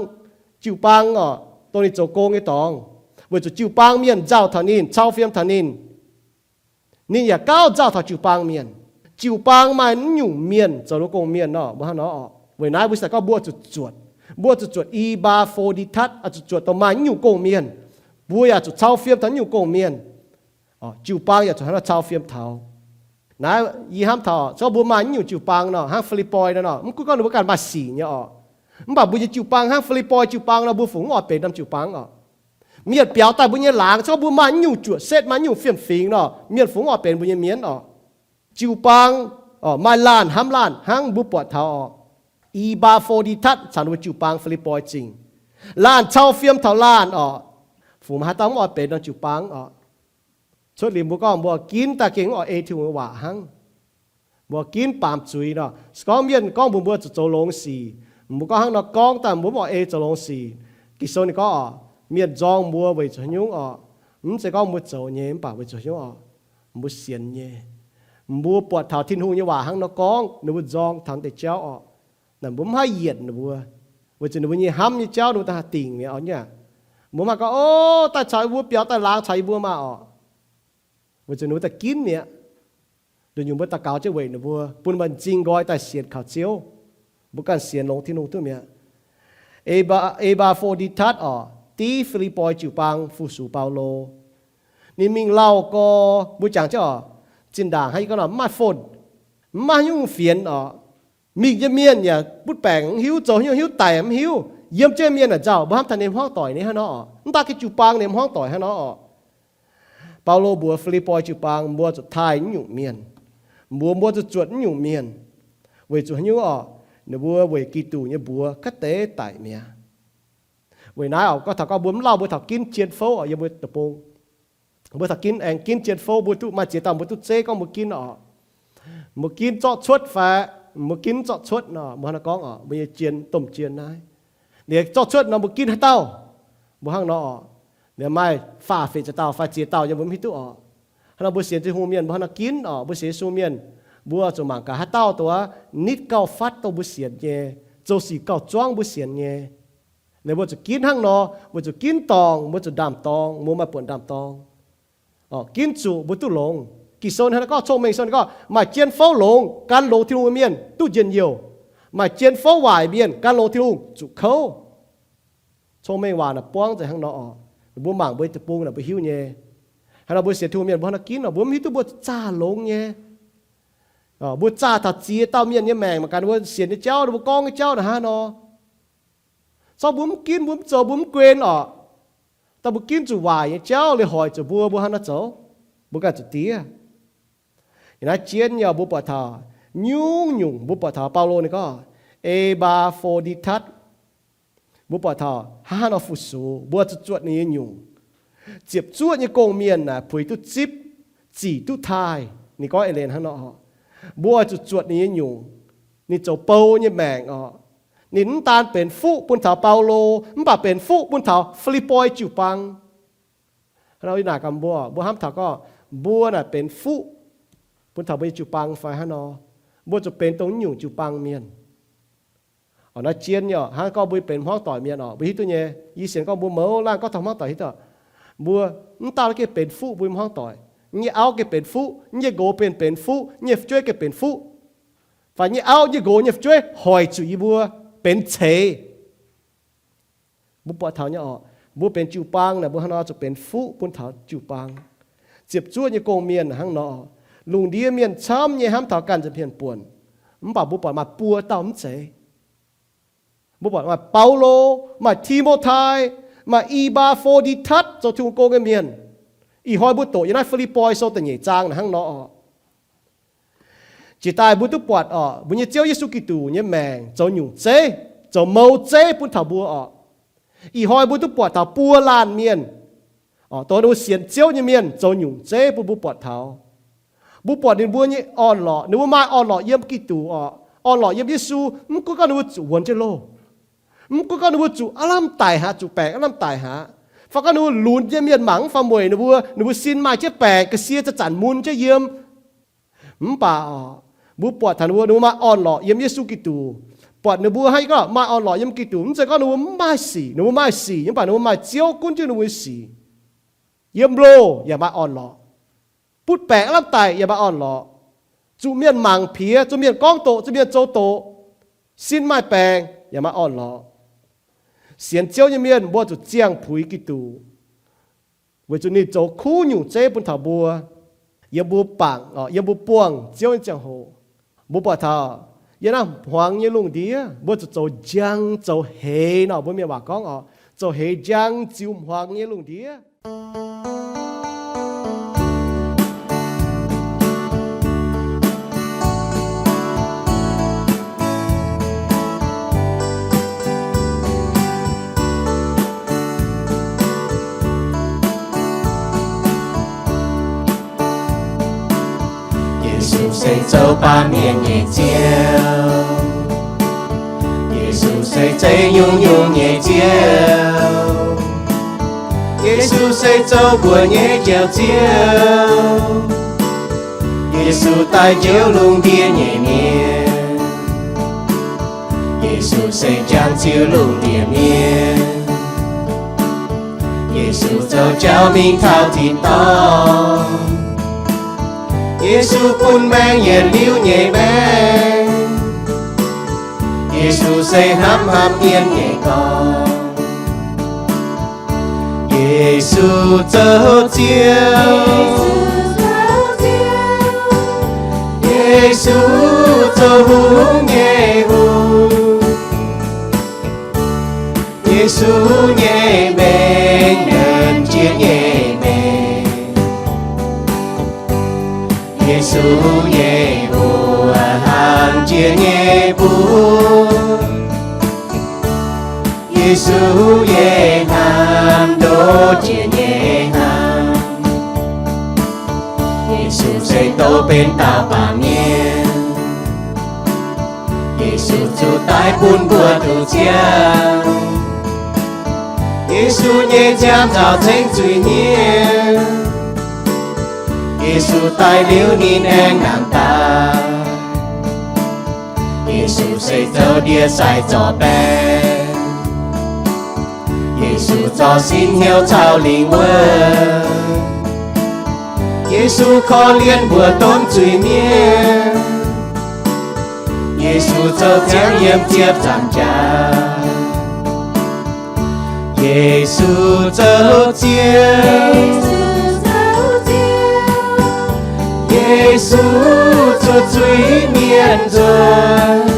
jiu-baang oc, dongh ninh zoux gong nyei dorngx, weic zuqc jiu-baang mienh nzauh taux ninh, cau fiem taux ninh. Ninh yaac gauh nzauh taux jiu-baang mienh. Jiu-baang maaih naaiv nyungc mienh zoux ninh gong-mienh nor, mbuo hnangv nor oc. Weic naaiv mbuo sai gorngv mbuo zuqc zuotc, mbuo zuqc zuotc E^baa^fo^ndi^tatv, zuqc zuotc dongh maaih naaiv nyungc gong-mienh. Mbuo yaac zuqc cau fiem taux naaiv nyungc gong-mienh. Jiu-baang yaac zuqc hnangv nor cau fiem taux. Naaiv yie hnamv taux, se gorngv mbuo maaih naaiv nyungc jiu-baang nor, hnangv Fi^lipv^poi nor, mv gunv gorngv ninh mbuo ganh maaih sic nyei oc, mv baac mbuo nyei jiu-baang hnangv Fi^lipv^poi jiu-baang nor, mbuo fungc mv oix benx norm jiu-baang oc. Mienh biaux daaih mbuo nyei laangz, se gorngv mbuo maaih naaiv nyungc juoqc setv, maaih naaiv nyungc fiem-fingx nor, mienh fungc mv oix benx mbuo nyei mienh oc. Jiu-baang maaih laanh hnamv laanh hnangv mbuo buatc taux oc, E^baa^fo^ndi^tatv caux ninh mbuo jiu-baang Fi^lipv^poi Zingh. Laanh cau fiem taux laanh oc, fungc haaix dauh mv oix benx norm jiu-baang oc. Cuotv liuz mbuo gorngv mbuo ginv daaih gengh mv oix ei Tin-Hungh nyei waac hnangv. Mbuo ginv baamz zuiz nor, se gorngv mienh gorngv mbuox mbuo zuqc zoux longx sic, mbuo gorngv hnangv nor gorngv daaih mbuo mv oix ei zoux longx sic. Ging-Sou ninh gorngv oc, mienh nzorng mbuo weic zuqc haaix nyungc oc? Mv zeiz gorngv mbuo zoux nyei, mv baac weic zuqc haaix nyungc oc? Mbuo sienx nyei. Mbuo buatc taux Tin-Hungh nyei waac hnangv nor gorngv, ninh mbuo nzorng taux deix jauv oc. Naaic mbuo mv haih yienc ninh mbuo, weic zuqc ninh mbuo nyei hnamv nyei jauv ninh mbuo daaih haih dingc mi'aqv oc. Mbuo mv haih gorngv, o, daaih caux yie mbuo biaux daaih laangz caux yie mbuo maah oc. Weic zuqc ninh mbuo daaih ginv mi'aqv. Nduqc nyungc mbuo daux gaux jienv weic ninh mbuo, bun ninh mbuo m'zing nqoi daaih sienx kaux Ziouv. Mbuo ganh sienx longx Tin-Hungh duqv mi'aqv. E^baa^fo^ndi^tatv oc, div Fi^lipv^poi jiu-baang fu-sux Baulo. Ninh mingh lauh gorx, mbuo jangx jienv oc, zinh ndaangc hnangv yie gorngv nor, mv maaih phone, mv maaih nyungc fienx oc. Mingh nyei mienh yaac butv baengc mv hiuv, zoux haaix nyungc hiuv, daic mv hiuv. Yiem jienv mienh naaic nzauh, mbuo hnamv taux ninh hmuangv doic nyei hnangv nor oc. Mv daan gengh jiu-baang ninh hmuangv doic hnangv nor oc. Baulo mbuox Fi^lipv^poi jiu-baang, mbuo zuqc taaih naaiv nyungc mienh. Mbuox mbuo zuqc zuotc naaiv nyungc mienh, weic zuqc haaix nyungc oc? Ninh mbuo weic Giduc nyei mbuox kaav deix daic mi'aqv. Weic naaiv oc, gorngv taux gorngv mbuo mv lauh mbuo taux ginv jien fouv oc, yiem mbuo deic-bung. Mbuo taux ginv, aengx ginv jien fouv, mbuo duqv maaih ziex dauh mbuo duqv zeiv gorngv mbuo ginv oc. Mbuo ginv zorqv cuotv fai mbuo ginv zorqv cuotv nor, mbuo hnangv nor gorngv oc, mbuo nyei jien, domh jien naaiv. Liuz zorqv cuotv nor mbuo ginv haaix dauh? Mbuo hnangv nor oc. Liuz maaih faah feix ziepc dauh fai ziex dauh yiem mbuo mv hiuv duqv oc. Hnangv nor mbuo sienx Tin-Hungh mienh mbuo hnangv nor ginv oc, mbuo sienx Yesu mienh, mbuo zuqc mangc gaax haaix dauh dongh nitv gauh fatv dongh mbuo sienx nyei, zoux sic gauh zuangv mbuo sienx nyei. Liuz mbuo zuqc ginv hnangv nor, mbuo zuqc ginv dorngc, mbuo zuqc ndaam-dorng, mbuo maaih buonc ndaam-dorng. Ginv zuqc mbuo duqv longx. Ging-Sou hnangv nor gorngv, Cong-Mengh Sou gorngv, maaih jien fouv longx, gan longx Tin-Hungh mienh duqv njien-youh. Maaih jien fouv waaic mienh gan longx Tin-Hungh zuqc kouv. Cong-mengh waac naaic buangv nzengc hnangv nor oc. Mbuo mangc mbuo nyei deic-bung naaic mbuo hiuv nyei. Hnangv nor mbuo sienx Tin-Hungh mienh mbuo hnangv nor ginv oc, mbuo mv hiuv duqv mbuo zaah longx nyei. Mbuo zaah taux ziex dauh mienh nyei maengc mangc gaax, ninh mbuo sienx nyei jauv, ninh mbuo gorngv nyei jauv naaic hnangv nor. Zorqv mbuo mv ginv, mbuo mv zoux, mbuo mv guenx oc. Daaih mbuo ginv zuqc waaic nyei jauv liuz hoic zuqc mbuo, mbuo hnangv nor zoux, mbuo ganh zuqc diev. Yiem naaiv jienv nyei mbuo buatc taux nyungc-nyungc, mbuo buatc taux Baulo ninh gorngv, Epaphroditus, mbuo buatc taux hnangv haaix nor fu-sux, mbuo zuqc zuotc ninh nyei nyungc. Ziepc zuoqv nyei gong-mienh naaic puix duqv zipv, zic duqv taaih. Ninh gorngv eix leiz hnangv nor, mbuo oix zuqc zuotc ninh nyei nyungc. Ninh zoux bou nyei maengc oc. Ninh mv daan benx fuqv bun taux Baulo, mv baac benx fuqv bun taux Fi^lipv^poi jiu-baang. Hnangv nor yie naaic gaax mbuo, mbuo hnamv taux gorngv mbuo naaic benx fuqv bun taux mbuo nyei jiu-baang fai hnangv nor, mbuo zuqc benx dongh nyungc jiu-baang mienh. Oc, naaiv jienv nyei oc, hnangv gorngv mbuo benx hmuangv doic mienh oc, mbuo hiuv duqv nyei. Yie sienx gorngv mbuo mouz laanh gorngv taux hmuangv doic hiuv duqv, mbuo mv dauh gengh benx fuqv mbuo nyei hmuangv doic. Nyei auv gengh benx fuqv, nyei nqox gengh benx fuqv, nyei fu'jueiv gengh benx fuqv, fai nyei auv, nyei nqox, nyei fu'jueiv hoic zuqc yie mbuo benx ceix. Mbuo buatc taux nyei oc, mbuo benx jiu-baang naaic, mbuo hnangv nor zuqc benx fuqv bun taux jiu-baang. Ziepc zuoqv nyei gong-mienh hnangv nor, lungh ndiev mienh camv nyei hnamv taux ganh nza'hmien buonc, mv baac mbuo buatc maaih buo dauh mv zeiz. Mbuo buatc maaih Baulo, maaih Ti^mo^tai, maaih E^baa^fo^ndi^tatv zoux Tin-Hungh gong nyei mienh. Ih hnoi mbuo doqc yiem naaiv Fi^lipv^poi Sou da'nyeic zaang naaic hnangv nor oc. Jiex daaih mbuo duqv buatc oc, mbuo nyei Ziouv Yesu Giduc nyei maengc zoux nyungc zeiv, zoux mouz zeiv bun taux mbuo oc. Ih hnoi mbuo duqv buatc taux buo laanh mienh, dongh ninh mbuo sienx Ziouv nyei mienh zoux nyungc zeiv bun mbuo buatc taux. Mbuo buatc ninh mbuo nyei orn-lorqc, ninh mbuo maaih orn-lorqc yiem Giduc oc, orn-lorqc yiem Yesu. Mv gunv gorngv ninh mbuo zuqc wuonx jienv loh, mv gunv gorngv ninh mbuo zuqc aav lamh daic haic, zuqc baengc aav lamh daic haic, fai gorngv ninh mbuo lunx nyei mienh mangc mv faaux mueic ninh mbuo, ninh mbuo sin maaih jienv baengc, ga'sie za'zac mun jienv yiem. Mv baac oc, mbuo buatc taux ninh mbuo, ninh mbuo maaih orn-lorqc yiem Yesu Giduc. Buatc ninh mbuo hnangv gorngv maaih orn-lorqc yiem Giduc, mv zeiz gorngv ninh mbuo mv maaih sic, ninh mbuo maaih sic, mv baac ninh mbuo maaih Ziouv gunv jienv ninh mbuo nyei sic. Yiem loh yaac maaih orn-lorqc, butv baengc aav lamh daic yaac maaih orn-lorqc, zuqc mienh mangc piex, zuqc mienh gorngv doqc, zuqc mienh zoux doqc, sin maaih baengc yaac maaih orn-lorqc. Sienx Ziouv nyei mienh mbuo zuqc ziangh puix Giduc, weic zuqc ninh zoux kuv nyungc zeiv bun taux mbuo. Yiem mbuo bangc, yiem mbuo buangh Ziouv nyei ziangh hoc, mbuo buatc taux yiem naaiv hmuangx nyei lungh ndiev mbuo zuqc zoux njang zoux heix nor, mbuo mienh waac gorngv oc, zoux heix njang ziux hmuangx nyei lungh ndiev. Yesu se zoux baamh mienh nyei Ziouv. Yesu se zeiv nyungc-nyungc nyei Ziouv. Yesu se zoux mbuox nyei Njoux Ziouv. Yesu daaih njoux lungh ndiev nyei mienh. Yesu se jangx ziux lungh ndiev mienh. Yesu zoux jauv mingh taux tin-dorngh. Yesu bun maengc yietc liuz nyei maengc. Yesu se hnamv haaix mienh nyei gorn. Yesu zoux Ziouv. Yesu zoux Hungh nyei Hungh. Yesu nyei maengc nangh jiex nyei maengc. Yesu nyei mbuox hlang jiex nyei mbuox. Yesu nyei hnamv ndoqv jiex nyei hnamv. Yesu se douz benx dauh baamh mienh. Yesu zuqc daiv bun mbuo duqv ziangh. Yesu nyei nziaamv nzaaux ceng zuiz-hniev. Yesu daiv liuz ninh aengx nangh daaih. Yesu se zoux ndie-sai zorc baeqc. Yesu zorc sin hnyouv caux lingh wuonh. Yesu korv-lienh mbuo domh zuiz-mienh. Yesu zoux ziangx yiem ziepc nzaangc jaax. Yesu zoux Ziouv, Yesu zuov zuiz mienh nzuih.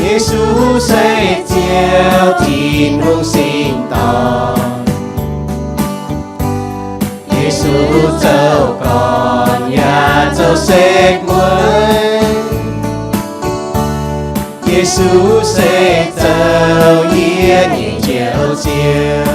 Yesu se Ziouv, Tin-Hungh singx dorngx. Yesu zoux gorn yaac zoux setv mueiz. Yesu se zoux yie nyei Njoux Ziouv.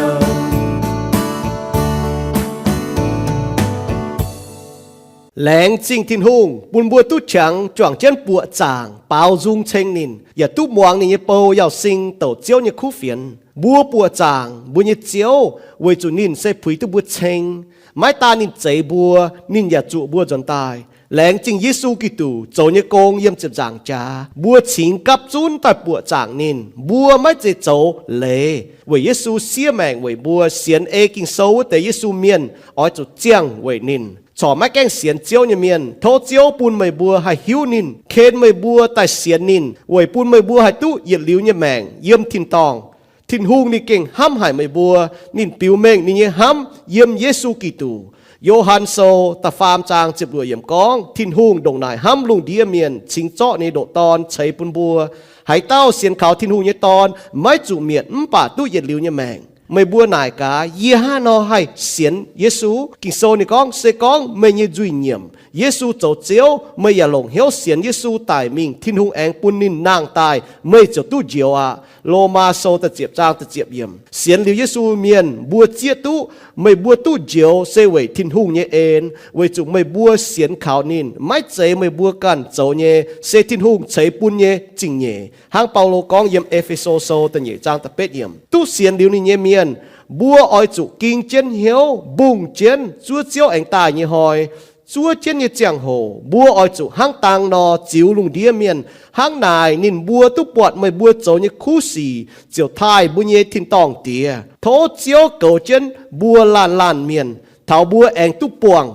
Laengz zingh Tin-Hungh bun mbuo duqv qangx juangc jienv buoqc zaangc baaux nzung ceng ninh, yaac duqv muangx ninh nyei bou Yauz Sing douc Ziouv nyei kuv fienx. Mbuo buoqc zaangc mbuo nyei Ziouv weic zuqc ninh se puix duqv mbuo ceng. Maiv daan ninh zeix mbuo, ninh yaac zuqc mbuo nzuonx daaih. Laengz zingh Yesu Giduc zoux nyei gong yiem ziepc nzaangc jaax, mbuo cingx gapv zunv daaih buoqc zaangc ninh. Mbuo maiv zeiz zoux leiz weic Yesu siev maengc weic mbuo. Sienx ei Ging-Sou wuov deix Yesu mienh oix zuqc ziangh weic ninh. Corc maiv gaengh sienx Ziouv nyei mienh, tov Ziouv bun meih mbuo haih hiuv ninh, ken meih mbuo daaih sienx ninh, weic bun meih mbuo haih duqv yietc liuz nyei maengc yiem tin-dorngh. Tin-Hungh ninh gengh hnamv haic meih mbuo. Ninh biux mengh ninh nyei hnamv yiem Yesu Giduc. Yo^han Sou da'faam zaang ziepc luoqc yiemc gorngv, Tin-Hungh ndongc naaic hnamv lungh ndiev mienh, cingx zorqv ninh nyei ndoqc Dorn ceix bun mbuo. Haaix dauh sienx kaux Tin-Hungh nyei Dorn maiv zuqc mietc mv baac duqv yietc liuz nyei maengc. Meih mbuo naaic gaax, yie hnangv haaix nor haih sienx Yesu? Ging-Sou ninh gorngv, se gorngv meih nyei nzuih nyiemc, Yesu zoux Ziouv, meih yaac longc hnyouv sienx Yesu daic mingh, Tin-Hungh aengx bun ninh nangh daaih, meih ziouc duqv njoux aqv. Lomaa Sou da'ziepc zaang da'ziepc yiemc. Sienx liuz Yesu mienh mbuo zieqv duqv meih mbuo duqv njoux se weic Tin-Hungh nyei en, weic zuqc meih mbuo sienx kaux ninh. Maiv zeiz meih mbuo ganh zoux nyei, se Tin-Hungh ceix bun nyei zingh nyeic. Hnangv Baulo gorngv yiem E^fe^so Sou da'nyeic zaang da'betv yiemc. Duqv sienx liuz ninh nyei mienh, mbuo oix zuqc ging jienv hnyouv, mbungh jienv zuov Ziouv aengx daaih nyei hnoi. Zuov jienv nyei ziangh hoc mbuo oix zuqc hnangv dang nor ziux lungh ndiev mienh. Hnangv naaic ninh mbuo duqv buatc meih mbuo zoux nyei kuv sic ziouc taaih mbuo nyei tin-dorngh Diex. Tov Ziouv goux jienv mbuo laanh laanh mienh taux mbuo aengx duqv buangh